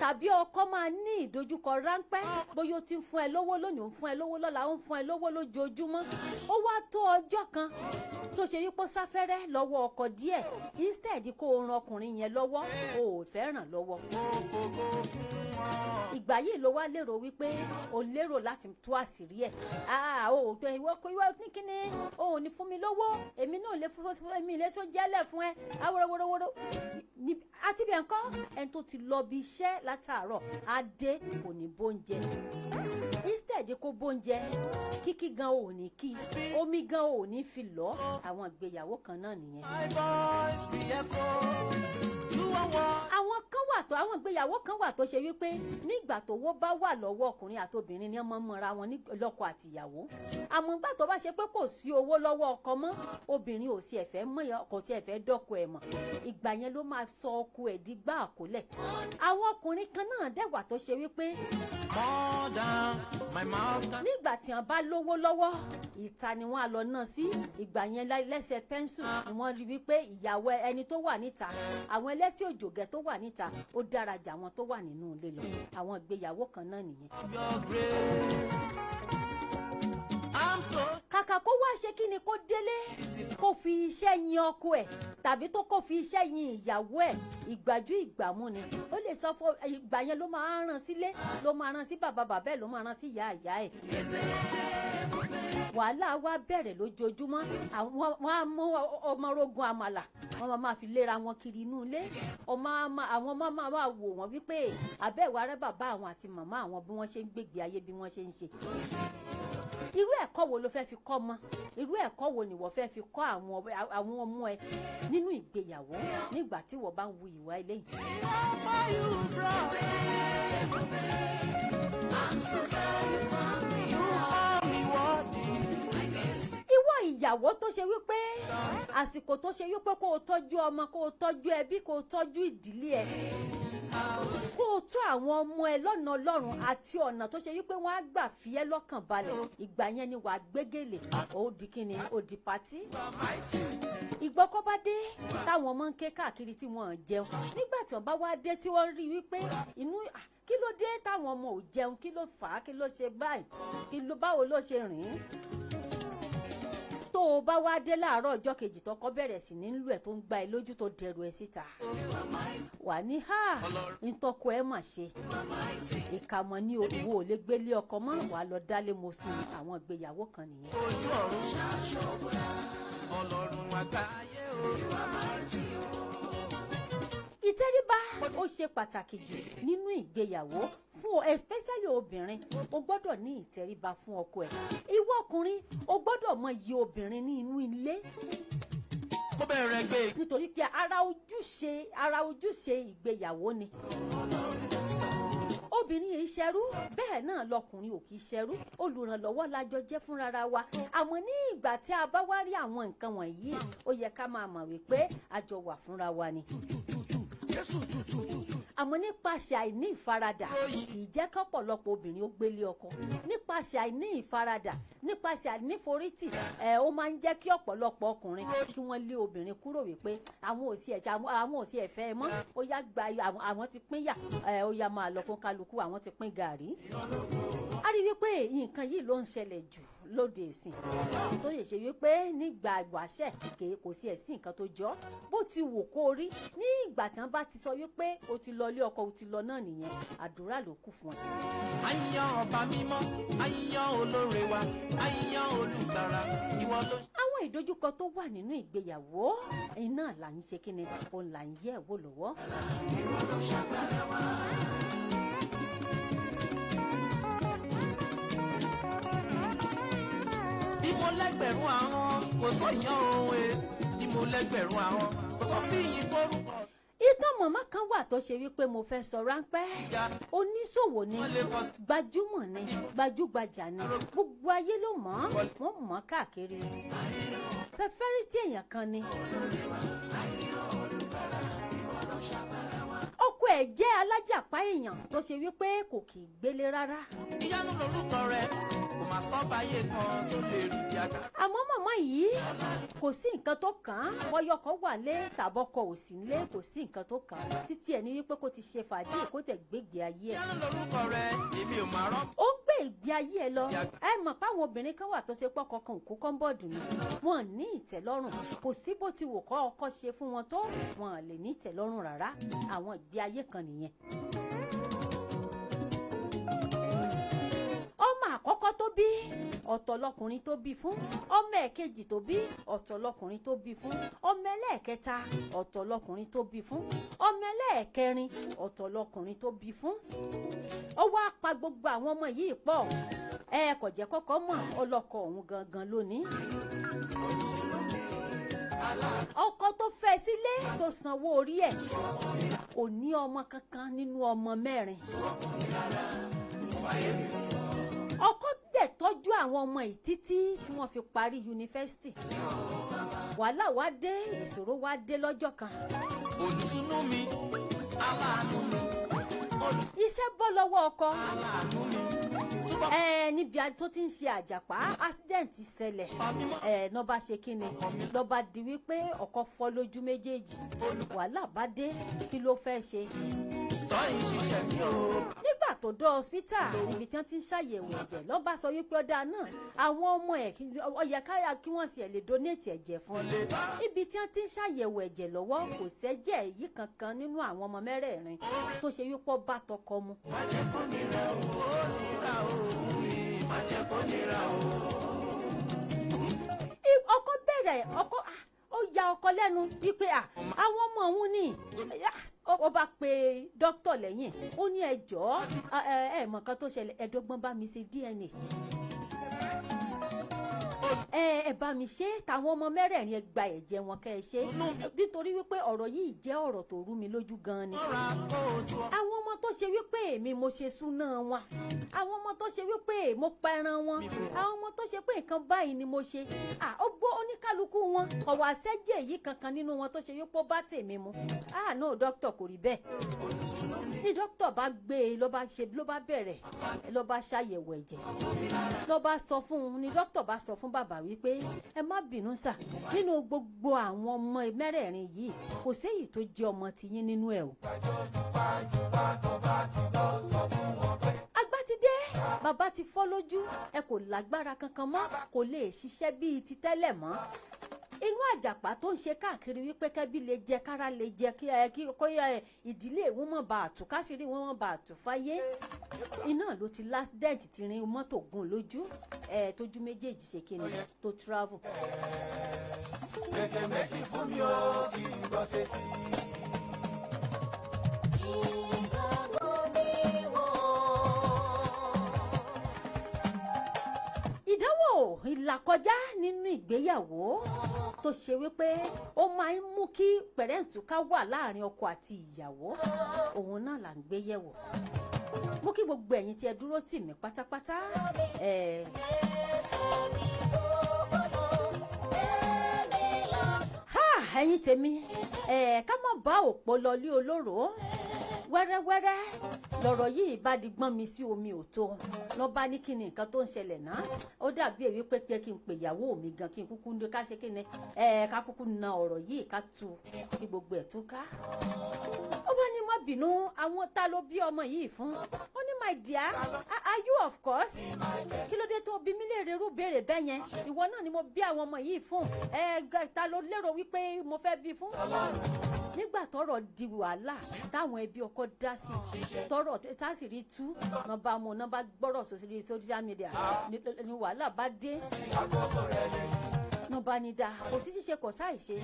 tàbí ọkọ máa ní ìdojúkọ ráńpẹ́, bóyá ó ti ń fún ẹ lówó lónìí, ó ń fún ẹ lówó lọ́la, ó ń fún ẹ lówó lójoojúmọ́, ó wá tó ọjọ́ kan tó ṣe wípé ó sáfẹ́rẹ́ lọ́wọ́ ọkọ díẹ̀, instead kó o ran ọkùnrin yẹn lọ́wọ́, o ò fẹ́ ràn lọ́wọ́. Ìgbà yìí ló wá lérò wípé o lérò láti tú àṣírí ẹ̀. Ah, o ò tó ìwọ kò ìwọ ní kíni, o ò ní fún mi lówó, èmi náà lè fún èmi lè sọ jẹ́lẹ̀ fún ẹ awórówórówóró àti bẹ́ẹ̀ ńkọ́. Ẹni tó ti lọ bí iṣẹ́ látàárọ̀ á dé, kò ní bóúnjẹ. Instead kó bóúnjẹ, kíkí gan ò ní kí, omi gan ò ní fi lọ. Àwọn ìgbéyàwó kan náà nìyẹn. My voice be echoes. You are one. Àwọn kan wà tó, àwọn ìgbéyàwó kan wà tó ṣe wípé nígbà tówó bá wà lọ́wọ́ ọkùnrin àtobìnrin ni wọ́n máa ń mọra wọn ní lọ́kọ àtìyàwó. Àmọ́ ìgbà tó bá ṣe pé kò sí owó lọ́wọ́ ọkọ mọ́, obìnrin ò sí ẹ̀fẹ́ mọ́, kò sí ẹ̀fẹ́ dọ́kọ ẹ̀ mọ̀, ìgbà yẹn ló máa sọ ọkọ ẹ̀ di gbá àkólẹ̀. Àwọn ọkùnrin kan náà dẹ̀ wà tó ṣe wípé More than my mouth can nígbà tí wọ́n bá lówó lọ́wọ́, ìta ni wọ́n á lọ ná sí. Ìgbà yẹn lẹ́sẹ̀ pẹ́ńsù ni wọ́n rí wípé ìyàwó ẹni tó wà níta, àwọn ẹlẹ́sìn òjògẹ́ tó wà níta, ó dára jà àwọn tó wà nínú ilé lọ. Àwọn ìgbéyàwó kan náà nìyẹn. Of your grace. I'm so Kàkà kó wá ṣe kí ni, kó délé, kó fi iṣẹ́ yin ọkọ ẹ̀ tàbí tó kó fi iṣẹ́ yin ìyàwó ẹ̀, ìgbàjú ìgbàmú ni ó lè sọ fún. Ìgbà yẹn ló máa rán sílé, ló máa rán sí bàbá bàbá ẹ̀, ló máa rán sí ìyá ìyá ẹ̀. Wàhálà wa bẹ̀rẹ̀ lójoojúmọ́. Àwọn wọn á mú ọmọ rogun àmàlà, wọn máa fi léra wọn kiri inú ilé. Ọmọ á àwọn ọmọ máa wá wò wọ́n wípé àbẹ́ ìwà rẹ bàbá àwọn àti màmá àwọn, bí wọ́n ṣe ń gbègbè ayé, bí wọ́n ṣe ń ṣe. Irú ẹ̀kọ́ wo ló fẹ́ fi kọ́ ọmọ? Irú ẹ̀kọ́ wo ni wọ́n fẹ́ fi kọ́ àwọn ọmọ ẹ nínú ìgbéyàwó nígbà tí wọ́n bá ń wu ìwà eléyìí? For you, bro. You are me worthy. Ìwọ ìyàwó tó ṣe wípé àsìkò tó ṣe wípé kó o tọ́jú ọmọ, kó o tọ́jú ẹbí, kó o tọ́jú ìdílé ẹ, kó o tọ́ àwọn ọmọ ẹ lọ́nà Ọlọ́run àti ọ̀nà tó ṣe wípé wọ́n á gbà fi ẹ́ lọ́kàn balẹ̀, ìgbà yẹn ni wàá gbégélè, ó di kíni, ó di party. Ìgbọ́kọ́ bá dé táwọn ọmọ ń ké káàkiri tí wọ́n ò jẹun, nígbà tí wọ́n bá wá dé tí wọ́n rí wípé inú kí ló dé táwọn ọmọ ò jẹun? Kí ló fà á? Kí ló ṣe báyìí? Kí ló, báwo ló ṣe rìn ín? Tó o bá wá dé láàárọ̀ ọjọ́ kejì, tọkọ bẹ̀rẹ̀ sí ní lù ẹ̀, tó ń gba ẹ lójú, tó dẹrù ẹ síta, wà ní ha ntọ́kọ ẹ mà ṣe ìkàmọ́ ní owó ò lè gbélé ọkọ mọ́, wàá lọ dálé mo sùn. Àwọn ìgbéyàwó kan nìyẹn. Ojú ọ̀run, Ọlọ́run àgbáyé o. Ìtẹríba ó ṣe pàtàkì jù nínú ìgbéyàwó fún especially obìnrin. O gbọ́dọ̀ ní ìtẹríba fún ọkọ ẹ̀. Ìwọ ọkùnrin, o gbọ́dọ̀ mọ iye obìnrin ní inú ilé, Mo bẹ̀rẹ̀ gbé. nítorí pé ara ojúṣe ìgbéyàwó ni. Obìnrin yìí ṣẹrú, bẹ́ẹ̀ náà lọkùnrin ò kì í ṣẹrú. Olùrànlọ́wọ́ lájọ jẹ́ fúnra wa. Àmọ́ ní ìgbà tí a bá wá rí àwọn nǹkan wọ̀nyí, ó yẹ ká máa mọ̀ wípé a jọ wà fúnra wa ni. Jésù tutututu. Àmọ́ nípasẹ̀ àìní ìfaradà, kì í jẹ́ kọ́pọ̀lọpọ̀ obìnrin ó gbélé ọkọ. Nípasẹ̀ àìní ìfaradà, nípasẹ̀ àìníforítì ẹ̀, ó máa ń jẹ́ kí ọ̀pọ̀lọpọ̀ ọkùnrin kí wọ́n lé obìnrin kúrò wípé àwọn ò sí ẹ̀, àwọn ò sí ẹ̀ fẹ́ ẹ mọ́. Ó yá, gba àwọn ti pín yà ẹ̀, ó yá, máa lọ, kó kálukú àwọn ti pín gàrí. A rí wípé nǹkan yìí ló ń ṣẹlẹ̀ jù lóde ìsìn, tó lè ṣe wípé nígbà ìwáṣẹ̀ kò sí ẹ̀sìn nǹkan tó jọ bó ti wù kó rí. Ní ìgbà tí wọ́n bá ti sọ wípé o ti lọ ilé ọkọ, o ti lọ náà nìyẹn, àdúrà ló kù fún ẹ. Àyàn ọba mímọ́, àyàn olóore wa, àyàn olùtara, ìwọ ló. Àwọn ìdojúkọ tó wà nínú ìgbéyàwó iná là ń ṣe kíni, òun là ń yẹ̀ wò lọ́wọ́. Ìwọ ló ṣàgbára wa. Bí mo lẹ́gbẹ̀rún ahọ́n, kò tó yan òun e. Bí mo lẹ́gbẹ̀rún ahọ́n, kò tó fi yìn forúkọ. Ìtàn màmá kan wà tó ṣe wípé mo fẹ́ sọ ráńpẹ́. Oníṣòwò ni, gbajúmọ̀ ni, gbajúgbajà ni, gbogbo ayé ló mọ̀ ọ́n, wọ́n mọ̀ ọ́n káàkiri. Fẹ́fẹ́rìtì èèyàn kan ni. Ọkọ ẹ̀ jẹ́ alájàpá èèyàn tó ṣe wípé kò kì í gbélé rárá. Ìyanu lorúkọ rẹ, kò má sọ́ba ayé kan tó lè rí bí àgbà. Àmọ́ màmá yìí, kò sí nǹkan tó kàn án bọ́yọ̀kọ̀ wà lé tàbọ́kọ ò sí lé, kò sí nǹkan tó kàn án. Títí ẹ̀ ní wípé kó ti ṣe fàájì, kó tẹ̀ gbégbé ayé ẹ̀. Ìyanu lorúkọ rẹ, èmi ò máa rọ́. Ó ń gbé ìgbé ayé ẹ lọ. Ẹ mọ̀ páwọn obìnrin kan wà tó ṣe pọ́kọ kan òkú kọ́ńbọ̀dù ni, wọn ní ìtẹ́lọ́rùn. Kò sí bó ti wò kọ́ ọkọ ṣe fún wọn tó, wọn lè ní ìtẹ́lọ́rùn rárá. Àwọn ìgbé ayé kan nìyẹn. Ọmọ àkọ́kọ́ tó bí, ọ̀tọ̀ lọkùnrin tó bí fún. Ọmọ ẹ̀kejì tó bí, ọ̀tọ̀ lọkùnrin tó bí fún. Ọmọ ẹlẹ́ẹ̀kẹta, ọ̀tọ̀ lọkùnrin tó bí fún. Ọmọ ẹlẹ́ẹ̀kẹrin, ọ̀tọ̀ lọkùnrin tó bí fún. Ó wá pa gbogbo àwọn ọmọ yìí pọ̀. Ẹ kò jẹ́ kọ́kọ́ mọ̀ ọlọ́kọ òun gangan lónìí. Ọkọ tó fẹ́ sílé, tó sanwó orí ẹ̀, kò ní ọmọ kankan nínú ọmọ mẹ́rin. Ọkọ dẹ̀ tọ́jú àwọn ọmọ yìí títí tí wọ́n fi parí yunifásitì. Wàhálà wá dé, ìṣòro wá dé lọ́jọ́ kan. Olùtùnú mi, aláàánú mi, Iṣẹ́ bọ́ lọ́wọ́ ọkọ. aláàánú mi, túbọ̀ Ẹ níbi tó ti ń ṣe àjàpá, accident ṣẹlẹ̀. Ẹ lọ́ba ṣe kíni, lọ́ba di wípé ọkọ fọ́ lójú méjèèjì. Wàhálà bá dé, kí ló fẹ́ ṣe? Tọ́yìn ṣiṣẹ́ mi o. Nígbà tó dé hospital níbi tí wọ́n ti ń ṣàyẹ̀wò ẹ̀jẹ̀, lọ́ba sọ wípé ọ̀dà náà, àwọn ọmọ ẹ̀ ó yẹ káyà kí wọ́n sì ẹ̀ lè donate ẹ̀jẹ̀ fún un. Ibi tí wọ́n ti ń ṣàyẹ̀wò ẹ̀jẹ̀ lọ́wọ́, kò sẹ́jẹ̀ èyí kankan nínú àwọn ọmọ mẹ́rẹ̀ẹ̀rin tó ṣe wípé ó bá tọkọ mu. Má jẹ́ kó nira o, ó nira o fún mi, má jẹ́ kó nira o. Ọkọ bẹ̀rẹ̀ ọkọ, ó ya ọkọ lẹ́nu wípé àwọn ọmọ òun ni. Ó bá pe dókítà lẹ́yìn, ó ní, "Ẹ jọ̀ọ́, ẹ mọ̀ nǹkan tó ṣẹlẹ̀, ẹ̀ẹ́dọ́gbọ́n bá mi ṣe DNA, ẹ bá mi ṣe táwọn ọmọ mẹ́rẹ̀ẹ̀rin, ẹ gba ẹ̀jẹ̀ wọn kẹ́ ẹ ṣe, nítorí wípé ọ̀rọ̀ yìí jẹ́ ọ̀rọ̀ tó rú mi lójú gan ni. Àwọn ọmọ tó ṣe wípé èmi mo ṣe súná wọn, àwọn ọmọ tó ṣe wípé mo pẹran wọn, àwọn ọmọ tó ṣe pé nǹkan báyìí ni mo ṣe, ó gbọ́ oníkálukú wọn, ọ̀wọ́ àṣẹ́jẹ̀ yìí kankan nínú wọn tó ṣe wípé ó bá tèmi mu." Ah, no, doctor, kò rí bẹ́ẹ̀. Ní dókítà bá gbé e, ló bá ṣe, ló bá bẹ̀rẹ̀, ló bá ṣàyẹ̀wò ẹ̀jẹ̀, ló bá sọ fún un, ní dókítà bá sọ fún bàbá wípé, "Ẹ má bínú sà, nínú gbogbo àwọn ọmọ mẹ́rẹ̀ẹ̀rin yìí, kò séyìí tó jẹ́ ọmọ tiyín nínú ẹ̀ o." Agbá ti dé, bàbá ti fọ́ lójú, ẹ kò lágbára kankan mọ́, kò lè ṣiṣẹ́ bíi ti tẹ́lẹ̀ mọ́. Inú àjàpá tó ń ṣe káàkiri wípé kẹ́bí lè jẹ, kára lè jẹ, kí ẹ kí kó yẹ ìdílé wọn mọ̀ bá àtú káṣírí wọn mọ̀ bá àtú fáyé, iná ló ti l'accident, ti rin mọ́tò gún lójú ẹ, tójú méjèèjì ṣe kíni, tó travel. Gẹ́gẹ́ méjì fún mi ó, kí n gbọ́ sétí. Ìdánwò ìlàkọjá nínú ìgbéyàwó tó ṣe wípé ó máa ń mú kí pẹ̀rẹ́ǹtùká wà láàrin ọkọ àti ìyàwó, òun náà là ń gbé yẹ̀wò. Mú kí gbogbo ẹ̀yin tí ẹ dúró tì mí pátápátá ẹ̀. Ha, ẹ̀yin tèmi. Ẹ̀ ká má bá òpó lọ lé olóró. Wẹ́rẹ́wẹ́rẹ́ lọ̀rọ̀ yìí bá di gbọ́n mi sí omi ò tó. Lọ́ bá ní kí ni nǹkan tó ń ṣẹlẹ̀ náà? Ó dàbí èyí pé jẹ́ kí n pè ìyàwó mi gan, kí n kúkú ní ká ṣe kí ni ẹ ká kúkú na ọ̀rọ̀ yìí, ká tu kí gbogbo ẹ̀ tú ká. Ó bá ní má bínú, àwọn ta ló bí ọmọ yìí fún? Ó ní, "My dear, are you of course? Kí ló dé tó bí mi lè rerú béèrè bẹ́ẹ̀ yẹn? Ìwọ náà ni mo bí àwọn ọmọ yìí fún. Ẹ ta ló lérò wípé mo fẹ́ bí fún?" Nígbà tọ́rọ̀ di wàhálà, táwọn ẹbí ọkọ dá sí tọ́rọ̀ tá sì rí tú náà bá mú náà bá gbọ́rọ̀ sórí social media ní wàhálà bá dé náà bá ní dáa, kò sí ṣíṣe, kò sáì ṣe.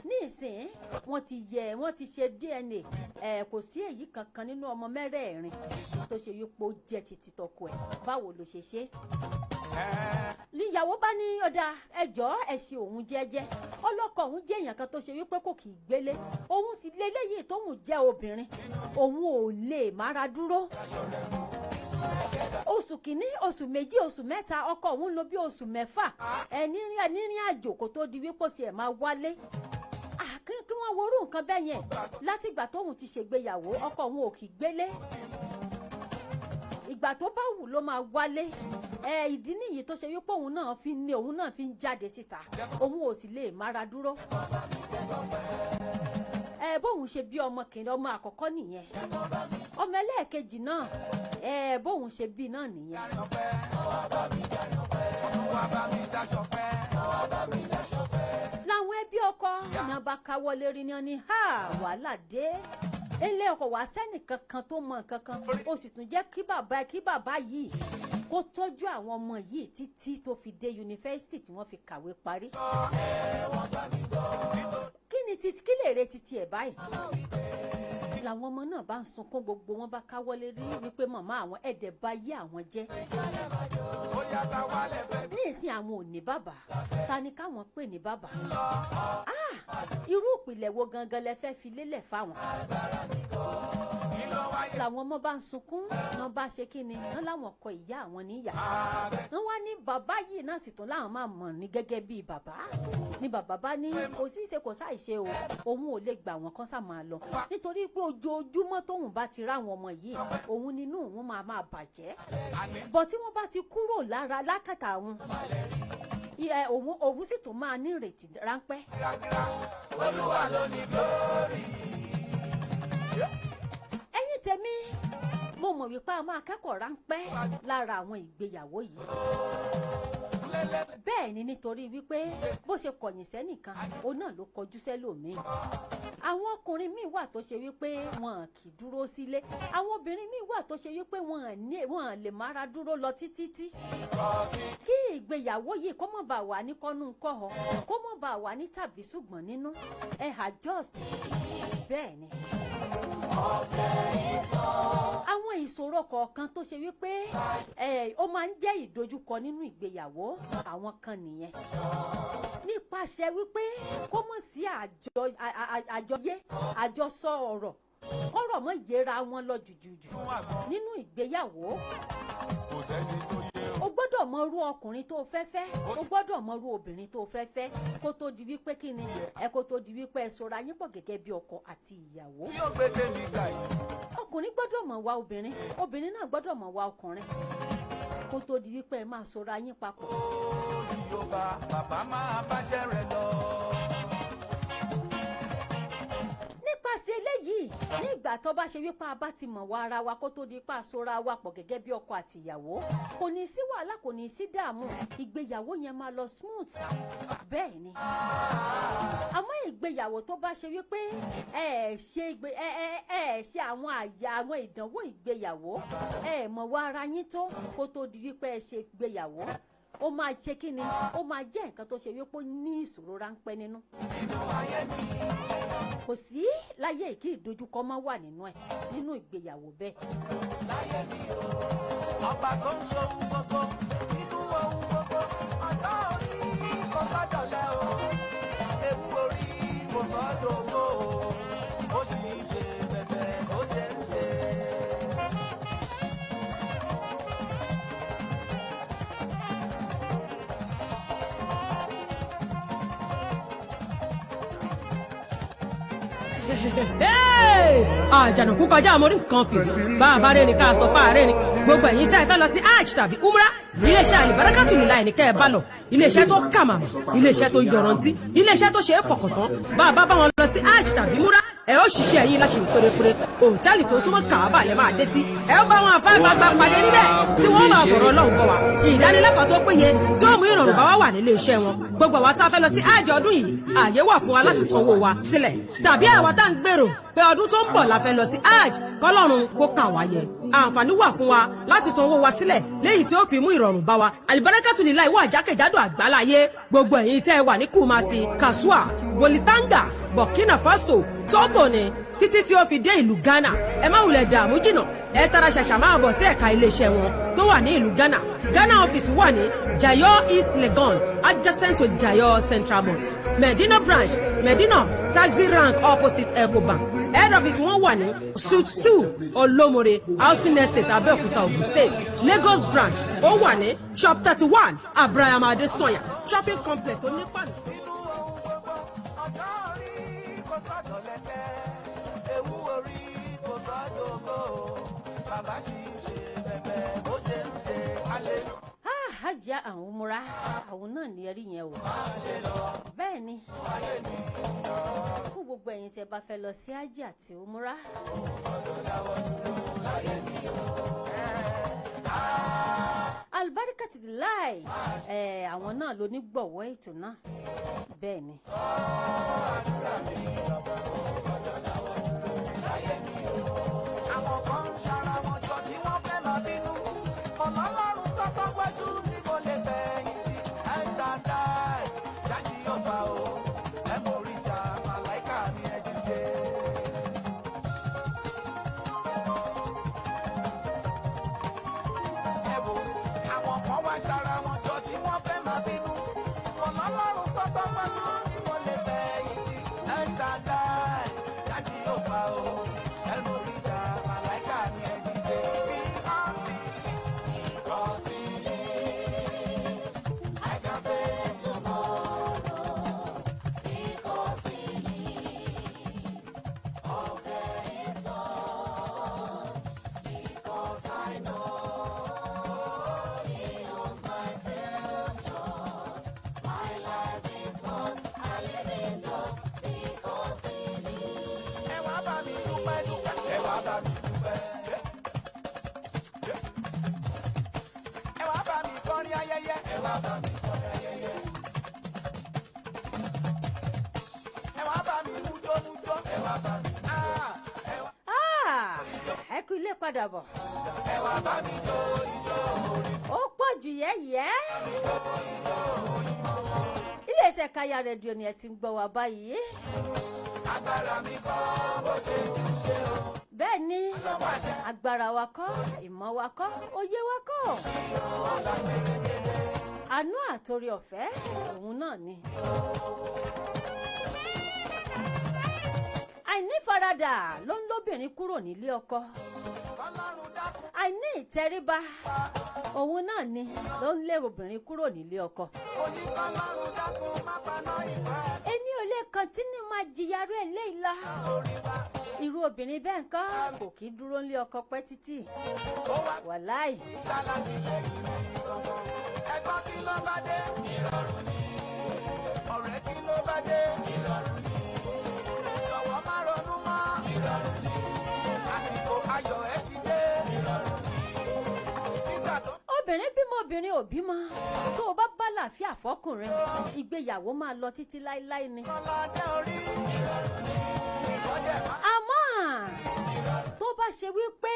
Ní ìsìn, wọ́n ti yẹ, wọ́n ti ṣe DNA ẹ, kò sí èyí kankan nínú ọmọ mẹ́rẹ̀ẹ̀rin tó ṣe wípé ó jẹ́ títí tọkọ ẹ̀. Báwo ló ṣe ṣe? Níyàwó bá ní ọ̀dà ẹjọ́ ẹ̀ ṣe òun jẹ́jẹ́. Ọlọ́kọ òun jẹ́ èèyàn kan tó ṣe wípé kò kì í gbélé, òun sì léléyìí tóun jẹ́ obìnrin, òun ò lè mára dúró. Oṣù kìíní, oṣù 2, oṣù 3, ọkọ òun lò bí oṣù 6 ẹni rìn àjò kó tó di wípé ó sì ẹ̀ máa wálé. Kí wọ́n worú nǹkan bẹ́ẹ̀ yẹn? Látìgbà tóun ti ṣègbéyàwó, ọkọ òun ò kì í gbélé, ìgbà tó bá wù ló máa wálé. Ẹ ìdí nìyí tó ṣe wípé òun náà fi ní òun náà fi ń jáde síta, òun ò sì lè mára dúró. Ẹ bóun ṣe bí ọmọ kìnìún, ọmọ àkọ́kọ́ nìyẹn, ọmọ ẹlẹ́ẹ̀kejì náà, ẹ bóun ṣe bí náà nìyẹn. Làwọn ẹbí ọkọ náà bá káwọ́ lérí ní ọ́ní ha, wàhálà dé. Ilé ọkọ wá sẹ́nìkan kan tó mọ nǹkan kan, ó sì tún jẹ́ kí bàbá yìí kó tọ́jú àwọn ọmọ yìí títí tó fi dé yunifásitì tí wọ́n fi kàwé parí. Kí ni títí kí lè retí tiẹ̀ báyìí? Làwọn ọmọ náà bá ń sunkún, gbogbo wọn bá káwọ́ lérí wípé màmá àwọn ẹ̀dẹ̀ bá yé àwọn jẹ́. Ní ìsìn, àwọn ò ní bàbá, ta ni káwọn pè ní bàbá? Irú ìpìlẹ̀ wo gangan lẹ fẹ́ fi lélẹ̀ fáwọn? Làwọn ọmọ bá ń sunkún náà, bá ṣe kí ni wọn láwọn kọ ìyá àwọn níyà. Wọn wá ní bàbá yìí náà sì tún láwọn máa mọ̀ ní gẹ́gẹ́ bíi bàbá. Ní bàbá bá ní kò sí ṣe, kò sáì ṣe o, òun ò lè gbà wọ́n kán sá máa lọ, nítorí pé ojoojúmọ́ tóun bá ti ráwọn ọmọ yìí, òun nínú òun máa máa bàjẹ́ bọ̀. Tí wọ́n bá ti kúrò lára lákàtà òun, òun sì tún máa ní ìrètí ráńpẹ́. Olúwa ló ní glory. Ẹ̀yin tèmi, mo mọ̀ wípé a máa kẹ́kọ̀ọ́ ráńpẹ́ lára àwọn ìgbéyàwó yìí. Bẹ́ẹ̀ ni, nítorí wípé bó ṣe kọ̀yìn sẹ́nìkan, òun náà ló kọjú sẹ́lòmíì. Àwọn ọkùnrin míì wà tó ṣe wípé wọn kì í dúró sílé, àwọn obìnrin míì wà tó ṣe wípé wọn ní wọn lè mára dúró lọ títí tí. Kí ìgbéyàwó yìí kó mọ̀ bá wà ní kọ́nú kọ́họ, kó mọ̀ bá wà ní tàbí ṣùgbọ́n nínú ẹ adjust. Bẹ́ẹ̀ ni, àwọn ìṣòro kọ̀ọ̀kan tó ṣe wípé ẹ ó máa ń jẹ́ ìdojúkọ nínú ìgbéyàwó àwọn kan nìyẹn, nípasẹ̀ wípé kó mọ̀ sí àjọyé, àjọsọ ọ̀rọ̀, kọ́rọ̀ mọ́ yẹra wọn lọ jùjùjù nínú ìgbéyàwó. Kò sẹ́ni tó yé o. O gbọ́dọ̀ mọ irú ọkùnrin tó fẹ́ fẹ́, o gbọ́dọ̀ mọ irú obìnrin tó fẹ́ fẹ́, kó tó di wípé kí ni ẹ, kó tó di wípé ẹ sọra yín pọ̀ gẹ́gẹ́ bí ọkọ àti ìyàwó. Tí yóò gbé tèmi gbà yìí. Ọkùnrin gbọ́dọ̀ mọ̀ wá obìnrin, obìnrin náà gbọ́dọ̀ mọ̀ wá ọkùnrin, kó tó di wípé ẹ máa sọra yín papọ̀. Ó Jèhófà, bàbá máa báṣẹ́ rẹ̀ lọ. Nípasẹ̀ eléyìí, ní ìgbà tó bá ṣe wípé a bá ti mọ̀ wá ara wa kó tó di pa sora wa pọ̀ gẹ́gẹ́ bí ọkọ àti ìyàwó, kò ní sí wàhálà, kò ní sí dààmú, ìgbéyàwó yẹn máa lọ smooth. Bẹ́ẹ̀ ni. Àmọ́ ìgbéyàwó tó bá ṣe wípé ẹ ṣe ìgbé ẹ ẹ ẹ ṣe àwọn àyà àwọn ìdánwò ìgbéyàwó, ẹ mọ̀ wá ara yín tó kó tó di wípé ẹ ṣe ìgbéyàwó, ó máa ṣe kí ni, ó máa jẹ́ nǹkan tó ṣe wípé ó ní ìṣòro ráńpẹ́ nínú. Kò sí láyé kí ìdojúkọ máa wà nínú ẹ̀, nínú ìgbéyàwó bẹ́ẹ̀. Láyé mi o. Ọba tó ń ṣohun gbogbo nínú ohun gbogbo, ọjọ́ orí kò sọ́dọ̀lẹ́ o, ewu orí kò sọ́dọ̀ owó o, ó sì ń ṣe bẹ̀bẹ̀, ó ṣe ń ṣe. Àjànàkú kọjá àmọ́rí nǹkan fìdí. Bá a bá rẹ́ni ká sọ pa àárẹ̀ ni. Gbogbo ẹ̀yin tá ẹ fẹ́ lọ sí hajj tàbí umrah, iléeṣẹ́ Alibarakatu Lilayi ní kẹ́ ẹ bá lọ. Iléeṣẹ́ tó kà màmá, iléeṣẹ́ tó yọrantí, iléeṣẹ́ tó ṣe é fọkàntán. Bá a bá bá wọn lọ sí hajj tàbí umrah, ẹ ó ṣiṣẹ́ yín láṣẹ pérépéré. Òtẹ́ẹ̀lì tó súnmọ́ Kàábà lẹ máa dé sí. Ẹ ó bá wọn àfa àgbààgbà pàdé níbẹ̀ tí wọ́n máa bọ̀rọ̀ Ọlọ́run bọ̀ wá. Ìdánilẹ́kọ̀ọ́ tó péye tí ó mú ìrọ̀rùn bá wá wà nílé iṣẹ́ wọn. Gbogbo àwa tá a fẹ́ lọ sí hajj ọdún yìí, àyè wà fún wa láti sanwó wa sílẹ̀, tàbí àwa tá à ń gbèrò pé ọdún tó ń bọ̀ la fẹ́ lọ sí hajj, kọ́lọ́run kó kà wá yẹ. Àǹfààní wà fún wa láti sanwó wa sílẹ̀, léyìí tí ó fi mú ìrọ̀rùn bá wa. Alibarakatu Lilayi wà jákèjádò àgbáláyé. Gbogbo ẹ̀yin tẹ́ ẹ wà ní Kumasi, Kasua, Bolgatanga, Burkina Faso, Togo ni, títí tí ó fi dé ìlú Ghana, ẹ má wulẹ̀ dààmú jìnnà. Ẹ tara ṣàṣà máa bọ̀ sí ẹ̀ka iléeṣẹ́ wọn tó wà ní ìlú Ghana. Ghana office wà ní Jayo East Legon, adjacent to Jayo Central Mosque. Medina branch, Medina taxi rank, opposite Ecobank. Head office wọn wà ní Suite 2, Olomore Housing Estate, Abẹ́òkúta, Ogun State. Lagos branch ó wà ní Shop 31, Abraham Adesanya Shopping Complex, Onípàlù. Nínú ohun gbogbo, ọjọ́ orí kò sọ́dọ̀ lẹ́sẹ̀, ewu orí kò sọ́dọ̀ ògo. Bàbá sì ń ṣe bẹ̀bẹ̀ bó ṣe ń ṣe alẹ́. Ah, hajj àwọn múra àwọn náà ní ẹrí yẹn o. Bẹ́ẹ̀ ni, fún gbogbo ẹ̀yin tẹ́ bá fẹ́ lọ sí hajj àti umura. Alibarika ti láì ẹ, àwọn náà ló ní gbọ̀wọ́ ètò náà. Bẹ́ẹ̀ ni. Àwọn kan ń ṣara wọn jọ tí wọ́n fẹ́ máa bínú. Ọlọ́run tọ́tọ́ wájú ní kò lè fẹ̀yìntì. Ẹ ṣàdáì jáde ọba o, ẹ mọ oríjà màláìka mi, ẹ dìde. Ẹ wo àwọn kan wá ṣara wọn jọ tí wọ́n fẹ́ máa bínú. Ọlọ́run tọ́tọ́ wájú ní kò lè fẹ̀yìntì. Ẹ ṣàdáì jáde ọba o, ẹ mọ oríjà màláìka mi, ẹ dìde. Bí a sì kọ́ sí i. I can face tomorrow because he lives. All day is gone because I know he owns my future. My life is worth a living just because he lives. Ẹ wá bá mi dúpẹ́ dúpẹ́. Ẹ wá bá mi dúpẹ́. Ẹ wá bá mi kọrin ayẹyẹ. Ẹ wá bá mi kọrin ayẹyẹ. Ẹ wá bá mi mújó mújó. Ẹ wá bá mi. Ah, ẹ wá. Ah, ẹ kú ilé padà bọ̀. Ẹ wá bá mi jó ijó orí. Ó pọ̀ jù yẹ́yẹ́. Iléeṣẹ́ Kaya Rédíò ni ẹ ti ń gbọ́ wa báyìí. Agbára mi kọ́ bó ṣe ń ṣe o. Bẹ́ẹ̀ ni, agbára wa kọ́, ìmọ̀ wa kọ́, òye wa kọ́. Àánú àtòrí ọ̀fẹ́ òun náà ni. Àìnífaradà ló ń lóbìnrin kúrò nílé ọkọ. Ọlọ́run dákun. Àìní ìtẹríba òun náà ni ló ń lé obìnrin kúrò nílé ọkọ. Oníkọ́lọ́run dákun má paná ìfẹ́. Èmi ò lè kọ́ntínú máa jìyà rú eléyìí lọ. Orí wa Irú obìnrin bẹ́ẹ̀ ńkọ́ kò kí dúró nílé ọkọ pẹ́ títì. ó wá Wàláì. ṣàlàtìlẹ́yìn mi gangan. Ẹ̀gbọ́n, kí ló bá dé? Ìrọ̀rùn ni. Ọ̀rẹ́, kí ló bá dé? Ìrọ̀rùn ni. Jọ̀wọ́ má ronú mọ́. Ìrọ̀rùn ni. Àsìkò ayọ̀ ẹ ti dé. Ìrọ̀rùn ni. Nígbà tó Obìnrin bímọ, obìnrin ò bímọ, tó o bá bá làáfíà fọkùnrin, ìgbéyàwó máa lọ títí láéláé ni. kọ́lá dé orí. Ìrọ̀rùn ni. Ìkọ́jẹ̀ má Àmọ́ tó bá ṣe wípé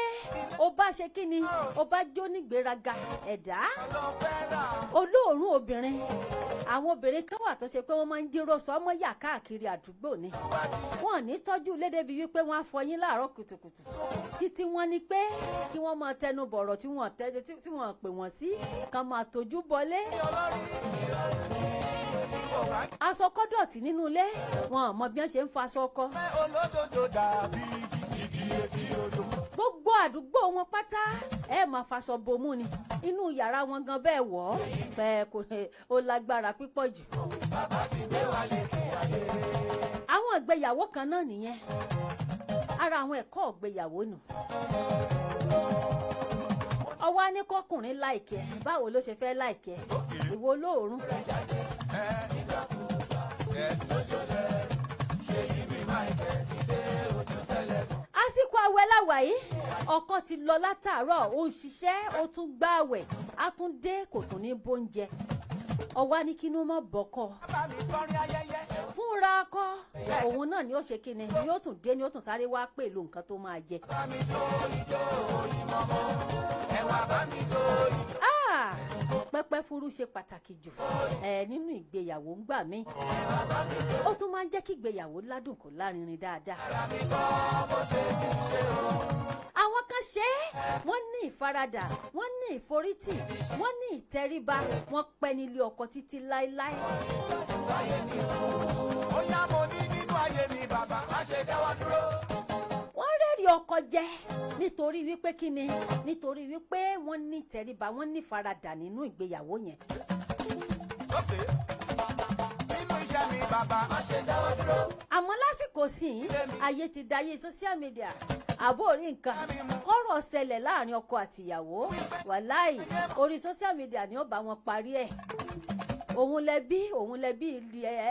o bá ṣe kí ni, o bá jó nígbéraga ẹ̀dá lọ fẹ́ rà. olóòórùn obìnrin, àwọn obìnrin kan wà tó ṣe pé wọ́n máa ń jíròrò sọmọ yà káàkiri àdúgbò ni. Wọn ò ní tọ́jú ilé débi wípé wọ́n á fọyín láàárọ̀ kùtùkùtù títí wọ́n ní pé kí wọ́n máa tẹnu bọ̀rọ̀ tí wọ́n tẹ́ tí wọ́n pè wọ́n sí, kàn máa tójú bọlé. Aṣọ kọ́dọ̀tì nínú ilé, wọn ò mọ bí wọ́n ṣe ń fa aṣọ ọkọ. Olódodo dàbí igi etí odò. Gbogbo àdúgbò wọn pátá, ẹ máa faṣọ bomú ni. Inú yàrá wọn gan bẹ́ẹ̀ wọ̀ ọ́ bẹ́ẹ̀ kò ó lágbára pípọ̀ jù. Àwọn ìgbéyàwó kan náà nìyẹn, ara àwọn ẹ̀kọ́ ìgbéyàwó nù. Ọwọ́ á ní kọkùnrin like ẹ, báwo ló ṣe fẹ́ like ẹ? Ìwọ olóòórùn. Àsìkò àwẹ̀ láwà yìí, ọkọ ti lọ látàárọ̀, ó ń ṣiṣẹ́, ó tún gbààwẹ̀, á tún dé, kò tún ní bóúnjẹ. Ọwọ́ á ní kí inú mọ́ bọ́kọ Bá mi kọrin ayẹyẹ. fúnra ọkọ, òun náà ni ó ṣe kíni, ni ó tún dé, ni ó tún sáré wá pèlú nǹkan tó máa jẹ. Bá mi jó ijó oyin mọ́mọ́. Ẹ wá bá mi jó ijó. Ah! Pẹ́pẹ́ fúru ṣe pàtàkì jù ẹ nínú ìgbéyàwó ń gbà mí. Ó tún máa ń jẹ́ kí ìgbéyàwó ládùn kó lárinrin dáadáa. Àwọn kan ṣe é, wọ́n ní ìfaradà, wọ́n ní ìforítì, wọ́n ní ìtẹríba, wọ́n pẹ́ nílé ọkọ títí láéláé. Ó yá, mo ní nínú ayé mi, bàbá má ṣe dáwọ́ dúró. Wọ́n rẹ́rìí ọkọ jẹ nítorí wípé kíni? Nítorí wípé wọ́n ní ìtẹríba, wọ́n ní ìfaradà nínú ìgbéyàwó yẹn. Sókè. Nínú iṣẹ́ mi, bàbá má ṣe dáwọ́ dúró. Àmọ́ lásìkò sìn, ayé ti dayé social media. Àbó orí nǹkan kọ́rọ̀ ṣẹlẹ̀ láàrin ọkọ àtìyàwó, wàláì, orí social media ni ó bá wọn parí ẹ̀. Òun lẹbí, òun lẹbí,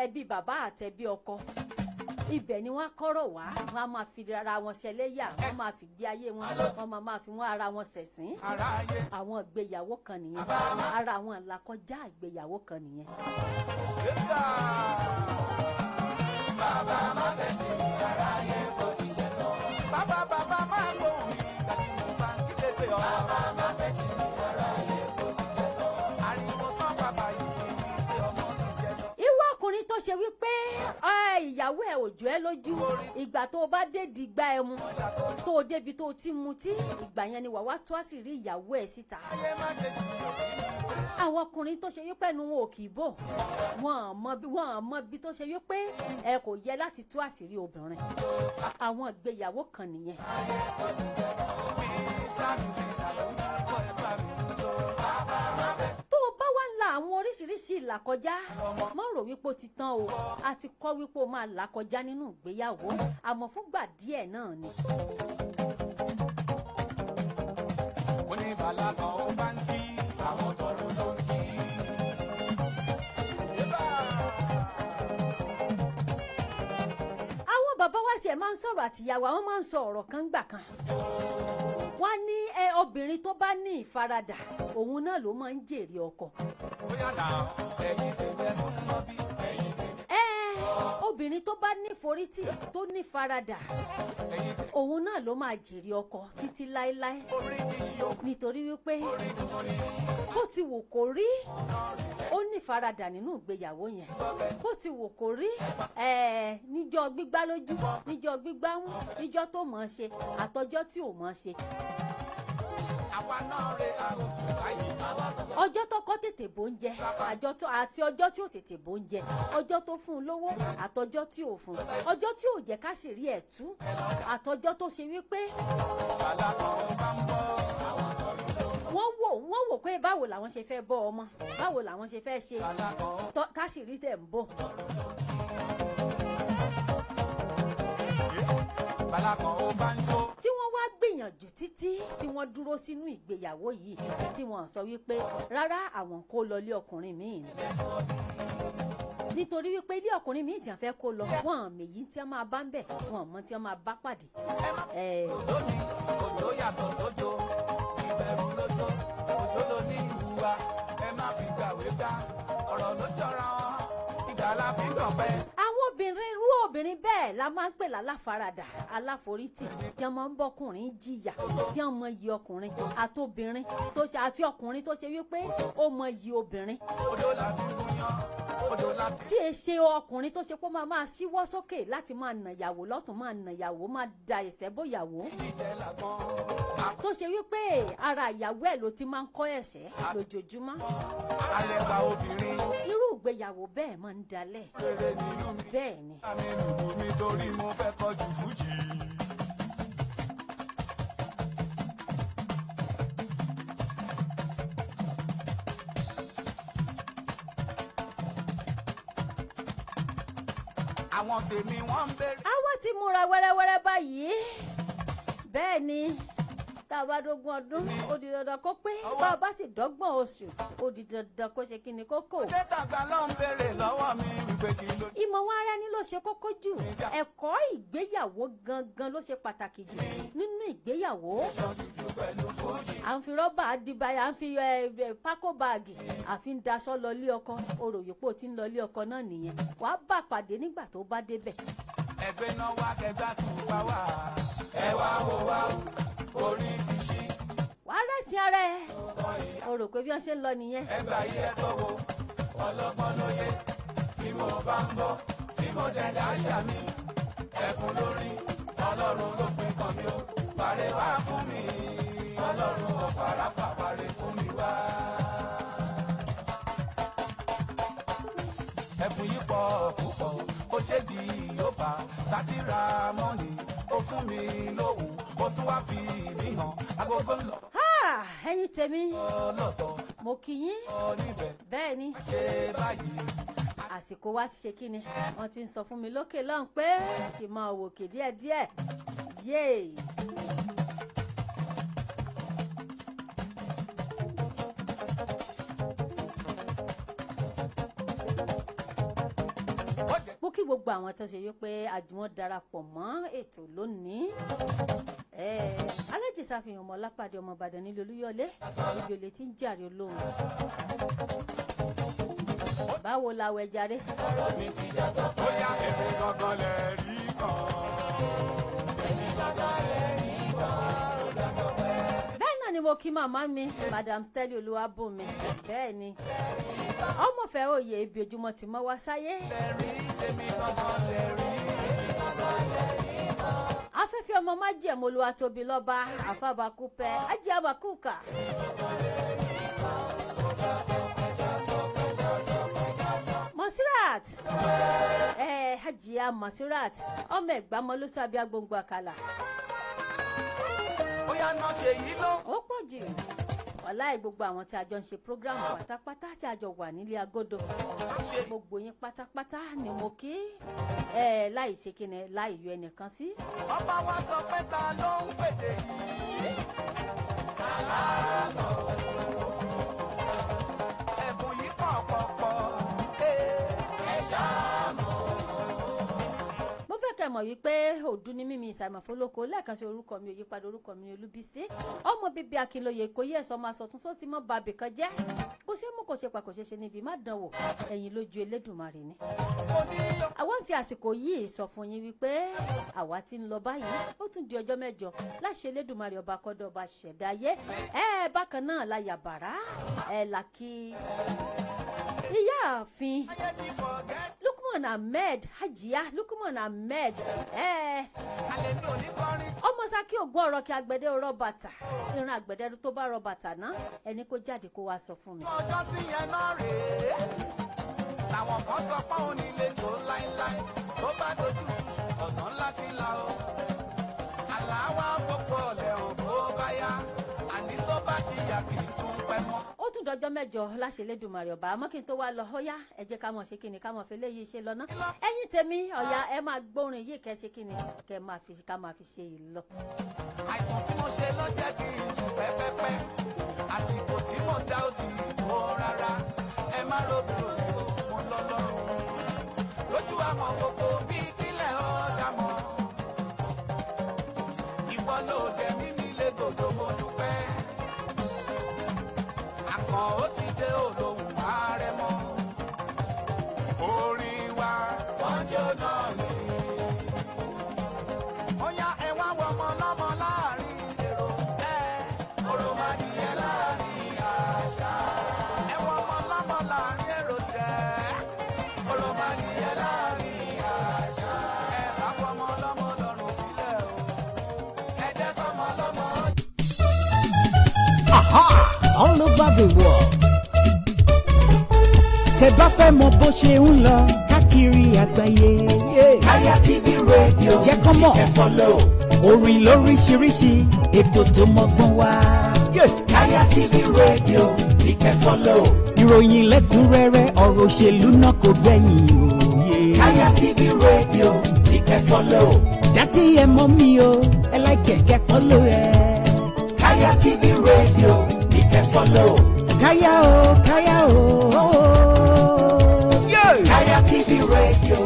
ẹbí bàbá àtẹbí ọkọ, ibẹ̀ ni wọ́n á kọ́rọ̀ wá. Wọ́n á máa fi ara wọn ṣẹlẹ́yà, wọ́n máa fi gbé ayé wọn, wọ́n máa fi wọ́n ara wọn ṣẹ̀sín. Ara ayé. Àwọn ìgbéyàwó kan nìyẹn, ara àwọn ìlàkọjá ìgbéyàwó kan nìyẹn. Yéèdà. Bàbá má fẹ̀sì ara ayé kò ti jẹ tán. Bàbá, bàbá máa gbóhùn mi ìgbà tí mo bá ń kígbe pé ọ. Bàbá má fẹ̀sì ara ayé kò ti jẹ tán. Ariwo tán bàbá yìí ni wípé ọmọ ti jẹ tán. Ìwọ ọkùnrin tó ṣe wípé ìyàwó ẹ ò jọ ẹ́ lójú, ìgbà tó o bá dé dìgbà ẹ mu, tó o débi tó o ti mutí, ìgbà yẹn ni wàá wá tó àṣírí ìyàwó ẹ síta. Ayé má ṣe ṣìyàn sí mi. Àwọn ọkùnrin tó ṣe wípé ẹnu wọn ò kì í bò, wọn à mọ bí tó ṣe wípé ẹ kò yẹ láti tú àṣírí obìnrin. Àwọn ìgbéyàwó kan nìyẹn. Mr. Musician ló ń bọ̀, ẹ bá mi jó. Bàbá má fẹ̀sì. Tó o bá wá ń la àwọn oríṣiríṣi ìlà kọjá, má rò wípé ó ti tán o. A ti kọ́ wípé o máa là kọjá nínú ìgbéyàwó, àmọ́ fúngbà díẹ̀ náà ni. Oníbàlá kan ó bá ń kí, àwọn tọrọ ló ń kí. Yébà! Àwọn bàbá wa ṣe máa ń sọ̀rọ̀ àtìyàwó, àwọn máa ń sọ ọ̀rọ̀ kan gbà kan. Wọ́n ní ẹ obìnrin tó bá ní ìfaradà, òun náà ló máa ń jèrè ọkọ. Bóyá náà, ẹ̀yin tèmi, ẹ sún mọ́ bí, ẹ̀yin tèmi. Ẹ obìnrin tó bá ní ìforítì, tó ní ìfaradà, Ẹ̀yin tèmi. òun náà ló máa jèrè ọkọ títí láéláé. Orí ti ṣí o. Nítorí wípé Orí tuntun ni. bó ti wù kó rí, ó ní ìfaradà nínú ìgbéyàwó yẹn. Bó ti wù kó rí ẹ, níjọ́ gbígbá lójú, níjọ́ gbígbá mú, níjọ́ tó mọ̀ ọ́n ṣe àtọjọ́ tí ò mọ̀ ọ́n ṣe. Àwa náà rè àròjù báyìí. Ọjọ́ tọkọ tètè bó ń jẹ àjọ tó àti ọjọ́ tí ò tètè bó ń jẹ, ọjọ́ tó fún un lówó àtọjọ́ tí ò fún un, ọjọ́ tí ò jẹ́ ká sì rí ẹ̀ tú àtọjọ́ tó ṣe wípé Bàlá kan ó bá ń bọ̀. wọ́n wò pé báwo làwọn ṣe fẹ́ bọ́ ọmọ, báwo làwọn ṣe fẹ́ ṣe Bàlá kan ó ká sì rí tẹ̀ ń bọ̀. Bàlá kan ó bá ń jó. Tí wọ́n wá gbìyànjú títí tí wọ́n dúró sínú ìgbéyàwó yìí, tí wọ́n sọ wípé rárá, àwọn kó lọ ilé ọkùnrin míì ni, nítorí wípé ilé ọkùnrin míì tí wọ́n fẹ́ kó lọ, wọ́n mèyí tí wọ́n máa bá ń bẹ̀, wọ́n mọ tí wọ́n máa bá pàdé. Òjò ni òjò yàtọ̀ sójò, ìbẹ̀rù lójó, òjò ló ní ìhùwà. Ẹ má fi gbàwé gbá, ọ̀rọ̀ ló jọra wọn. Ìgbà la fi ń gọ̀pẹ́. Àwọn obìnrin, irú obìnrin bẹ́ẹ̀ la máa ń pè láláfaradà, aláforítì, tí wọ́n máa ń bọ́kùnrin jìyà, tí wọ́n mọ iyì ọkùnrin, àtobìnrin tó ṣe àti ọkùnrin tó ṣe wípé ó mọ iyì obìnrin. Odò la fi ń gúnyán, odò la ti. Tí e ṣe ọkùnrin tó ṣe pé ó máa máa ṣíwọ́ sókè láti máa nàyàwó lọ́tún, máa nàyàwó, máa da ẹ̀sẹ̀ bóyàwó, Jíjẹ làgbọ́n. tó ṣe wípé ara ìyàwó ẹ̀ ló ti máa ń kọ́ ẹ̀ṣẹ́ lójoojúmọ́. Arẹwà obìnrin. Irú ìgbéyàwó bẹ́ẹ̀ máa ń dalẹ̀. Rere nínú mi. Bẹ́ẹ̀ ni. Àmì lùlù mi torí mo fẹ́ kọjú fújì. Àwọn tèmi wọ́n ń béèrè. Àwa ti múra wẹ́rẹ́wẹ́rẹ́ báyìí. Bẹ́ẹ̀ ni, tá a bá dógún ọdún, ó di dandan kó pé. Bá a bá sì dọ́gbọ̀n oṣù, ó di dandan kó ṣe kíni kókó. Ṣé tàgbà ló ń béèrè lọ́wọ́ mi wípé kí ló Ìmọ̀ wọn ara ẹni ló ṣe kókó jù. Ẹ̀kọ́ ìgbéyàwó gangan ló ṣe pàtàkì jù nínú ìgbéyàwó. À ń fi rọ́bà dìbà, à ń fi pákó báàgì, àfi ń daṣọ lọ ilé ọkọ. Oròyìnpó tí ń lọ ilé ọkọ náà nìyẹn, wàá bá pàdé nígbà tó bá débẹ̀. Ẹgbẹ́ náà wá kẹgbà tún wá wá. Ẹ wá wo wá o, orí ti ṣí. Wàá rẹ̀sìn ara ẹ̀, o rò pé bí wọ́n ṣe ń lọ nìyẹn. Ẹgbà yìí ẹ tó wo, ọlọ́gbọ́n lóye. Tí mo bá ń bọ̀, tí mo dẹ̀dẹ̀ àṣà mi. Ẹkùn lórí, Ọlọ́run ló pín kan mi o. Fàrẹ̀ wá fún mi, Ọlọ́run ọ̀fàrà fàfàrẹ̀ fún mi wá. Ẹ̀bùn yìí pọ̀ púpọ̀, ó ṣe di òbá sátìrà mọ́nì, ó fún mi lóhùn, ó tún wá fi mí hàn, agogo ń lọ Ha, ẹ̀yin tèmi, lọ́tọ̀ mo kí yín. Níbẹ̀ Bẹ́ẹ̀ ni, ṣe báyìí. àsìkò wa ti ṣe kíni, wọ́n ti ń sọ fún mi lókè lọ́hùn pé kì í máa wòkè díẹ̀díẹ̀ yéè. Ó dẹ̀ Mo kí gbogbo àwọn tó ṣe wípé àjùmọ̀ darapọ̀ mọ́ ètò lónìí. Alájì ṣàfihàn ọmọ lápàdé, ọmọ Ìbàdàn nílé Olúyọlé, ibi olè tí ń jàre olóhùn. Báwo la wẹ̀ jàre? Ó yá, èmi gangan lẹ̀ rí kan. Bẹ́ẹ̀ náà ni mo kí màmá mi, Madam Stanley Olúwabùnmi. Bẹ́ẹ̀ ni, ọmọfẹ́ òye ibi ojúmọ́ ti mọ́ wá sáyé. Èmi gangan lẹ̀ rí. Afẹ́fẹ́ ọmọ májẹ̀mú, Olúwatóbi lọ́ba àfàbàkúpẹ́ ajé àbàkúkà. Mọ̀sírat ẹ̀ Hajiya Mọ̀sírat, ọmọ ẹ̀gbámọ́ ló sábẹ́ agbóngbò àkàlà. Ó yá náà, ṣe yìí ló. Ó pọ̀ jù wàláì. Gbogbo àwọn tí a jọ ń ṣe program pátápátá, tí a jọ wà nílé agodo, gbogbo yín pátápátá ni mo kí ẹ, láì ṣe kíni, láì yọ ẹnìkan sí. Ọba wa sọ pé ta ló ń pèdè yìí. Aláàbọ̀. Ẹ̀bùn yìí pọ̀ pọ̀ pọ̀. Ẹ ṣáà mọ̀. Mo fẹ́ kẹ́ mọ̀ wípé òdu ní mímí ìsàmọ̀fólókò lẹ́ẹ̀kan sí. Orúkọ mi ò yípadà, orúkọ mi ní Olúbísí, ọmọ bíbí Akínlóye kò yẹ ẹ̀sọ́ máa sọ tún tó sì mọ́ bàbí kan jẹ́. Kò sí mú, kò ṣe pa, kò ṣe ṣe níbi má dánwò, ẹ̀yìn lójú Elédùnmarè ni. Mo ní Àwa ń fi àsìkò yìí sọ fún yín wípé àwa ti ń lọ báyìí. Ó tún di ọjọ́ 8 láṣẹ Elédùnmarè ọba kọ́dọ̀ ọba ṣẹ̀dá ayé. Ẹ bákan náà la yàbàrá ẹ là kí ìyáàfin ayé ti forget. Lukman Ahmed, Hajiya Lukman Ahmed ẹ Àlẹ́ mi ò ní kọrin. ọmọ Saki ògùn ọ̀rọ̀ kí agbẹ̀dẹ rọ bàtà, ìran àgbẹ̀dẹ tó bá rọ bàtà náà, ẹni kó jáde kó wá sọ fún mi. Ọjọ́ sí yẹn náà rèé. Làwọn kan sọ pé òun nílé jò láíláí. Tó bá dojú ṣùṣù, ọ̀nà ńlá ti là o. Àlá wa fọ́pọ̀ ọ̀lẹ̀ hàn bó bá yá. Àní tó bá ti yà kì í tún pẹ́ mọ́. Ó tún dọjọ́ 8 láṣẹ Elédùmarè ọba. Àmọ́ kí n tó wá lọ, ọ̀yá, ẹ jẹ́ ká mọ̀ ṣe kíni, ká mọ̀ fi léyìí ṣe lọ́nà. Ẹ̀yin tèmi, ọ̀yá, ẹ máa gbórin yìí, kẹ́ ṣe kíni, kẹ́ máa fi ká máa fi ṣe ìlọ. Àìsàn tí mo ṣe ló jẹ́ kí n sùn pẹ́pẹ́pẹ́. Àsìkò tí mo dá ó ti tó rárá. Ẹ má robìrò o, mo lọ lọ́rùn. Lójú àwọn gbogbo bíi kílẹ̀ ó dá mọ́. Ìwọ ló dẹ̀ mímí légbodò, mo dúpẹ́. Àkàn ó ti dé olóhùn ààrẹ mọ́. Orin wa wọ́n jẹ́ náà ni. Ó yá, ẹ wá wọ ọmọ lọ́mọ láàrin èrò. Ẹ òròmọdìyẹ láàrin àṣà. Ẹ wọ ọmọ lọ́mọ láàrin èrò tẹ́. Òròmọdìyẹ láàrin àṣà. Ẹ bá fọmọ lọ́mọ lọ́rùn sílẹ̀ o. Ẹ jẹ́ kọ́mọ lọ́mọ. Aha! All over the world. Tẹ́ bá fẹ́ mọ bó ṣe ń lọ káàkiri àgbáyé. Káyà TV radio. Jẹ́ kán mọ̀. Ẹ follow. Orin lóríṣiríṣi, ètò tó mọ́gbọ́n wá. Káyà TV radio ní kẹ́ follow. Ìròyìn lẹ́kùnrẹ́rẹ́, ọ̀rọ̀ òṣèlú náà kò gbẹ̀yìn òye. Kaya TV Radio ní kẹ́ follow. Daddy ẹ mummy o, ẹ like ẹ kẹ́ follow ẹ. Kaya TV Radio ní kẹ́ follow. Kaya o, kaya o. Kaya TV Radio.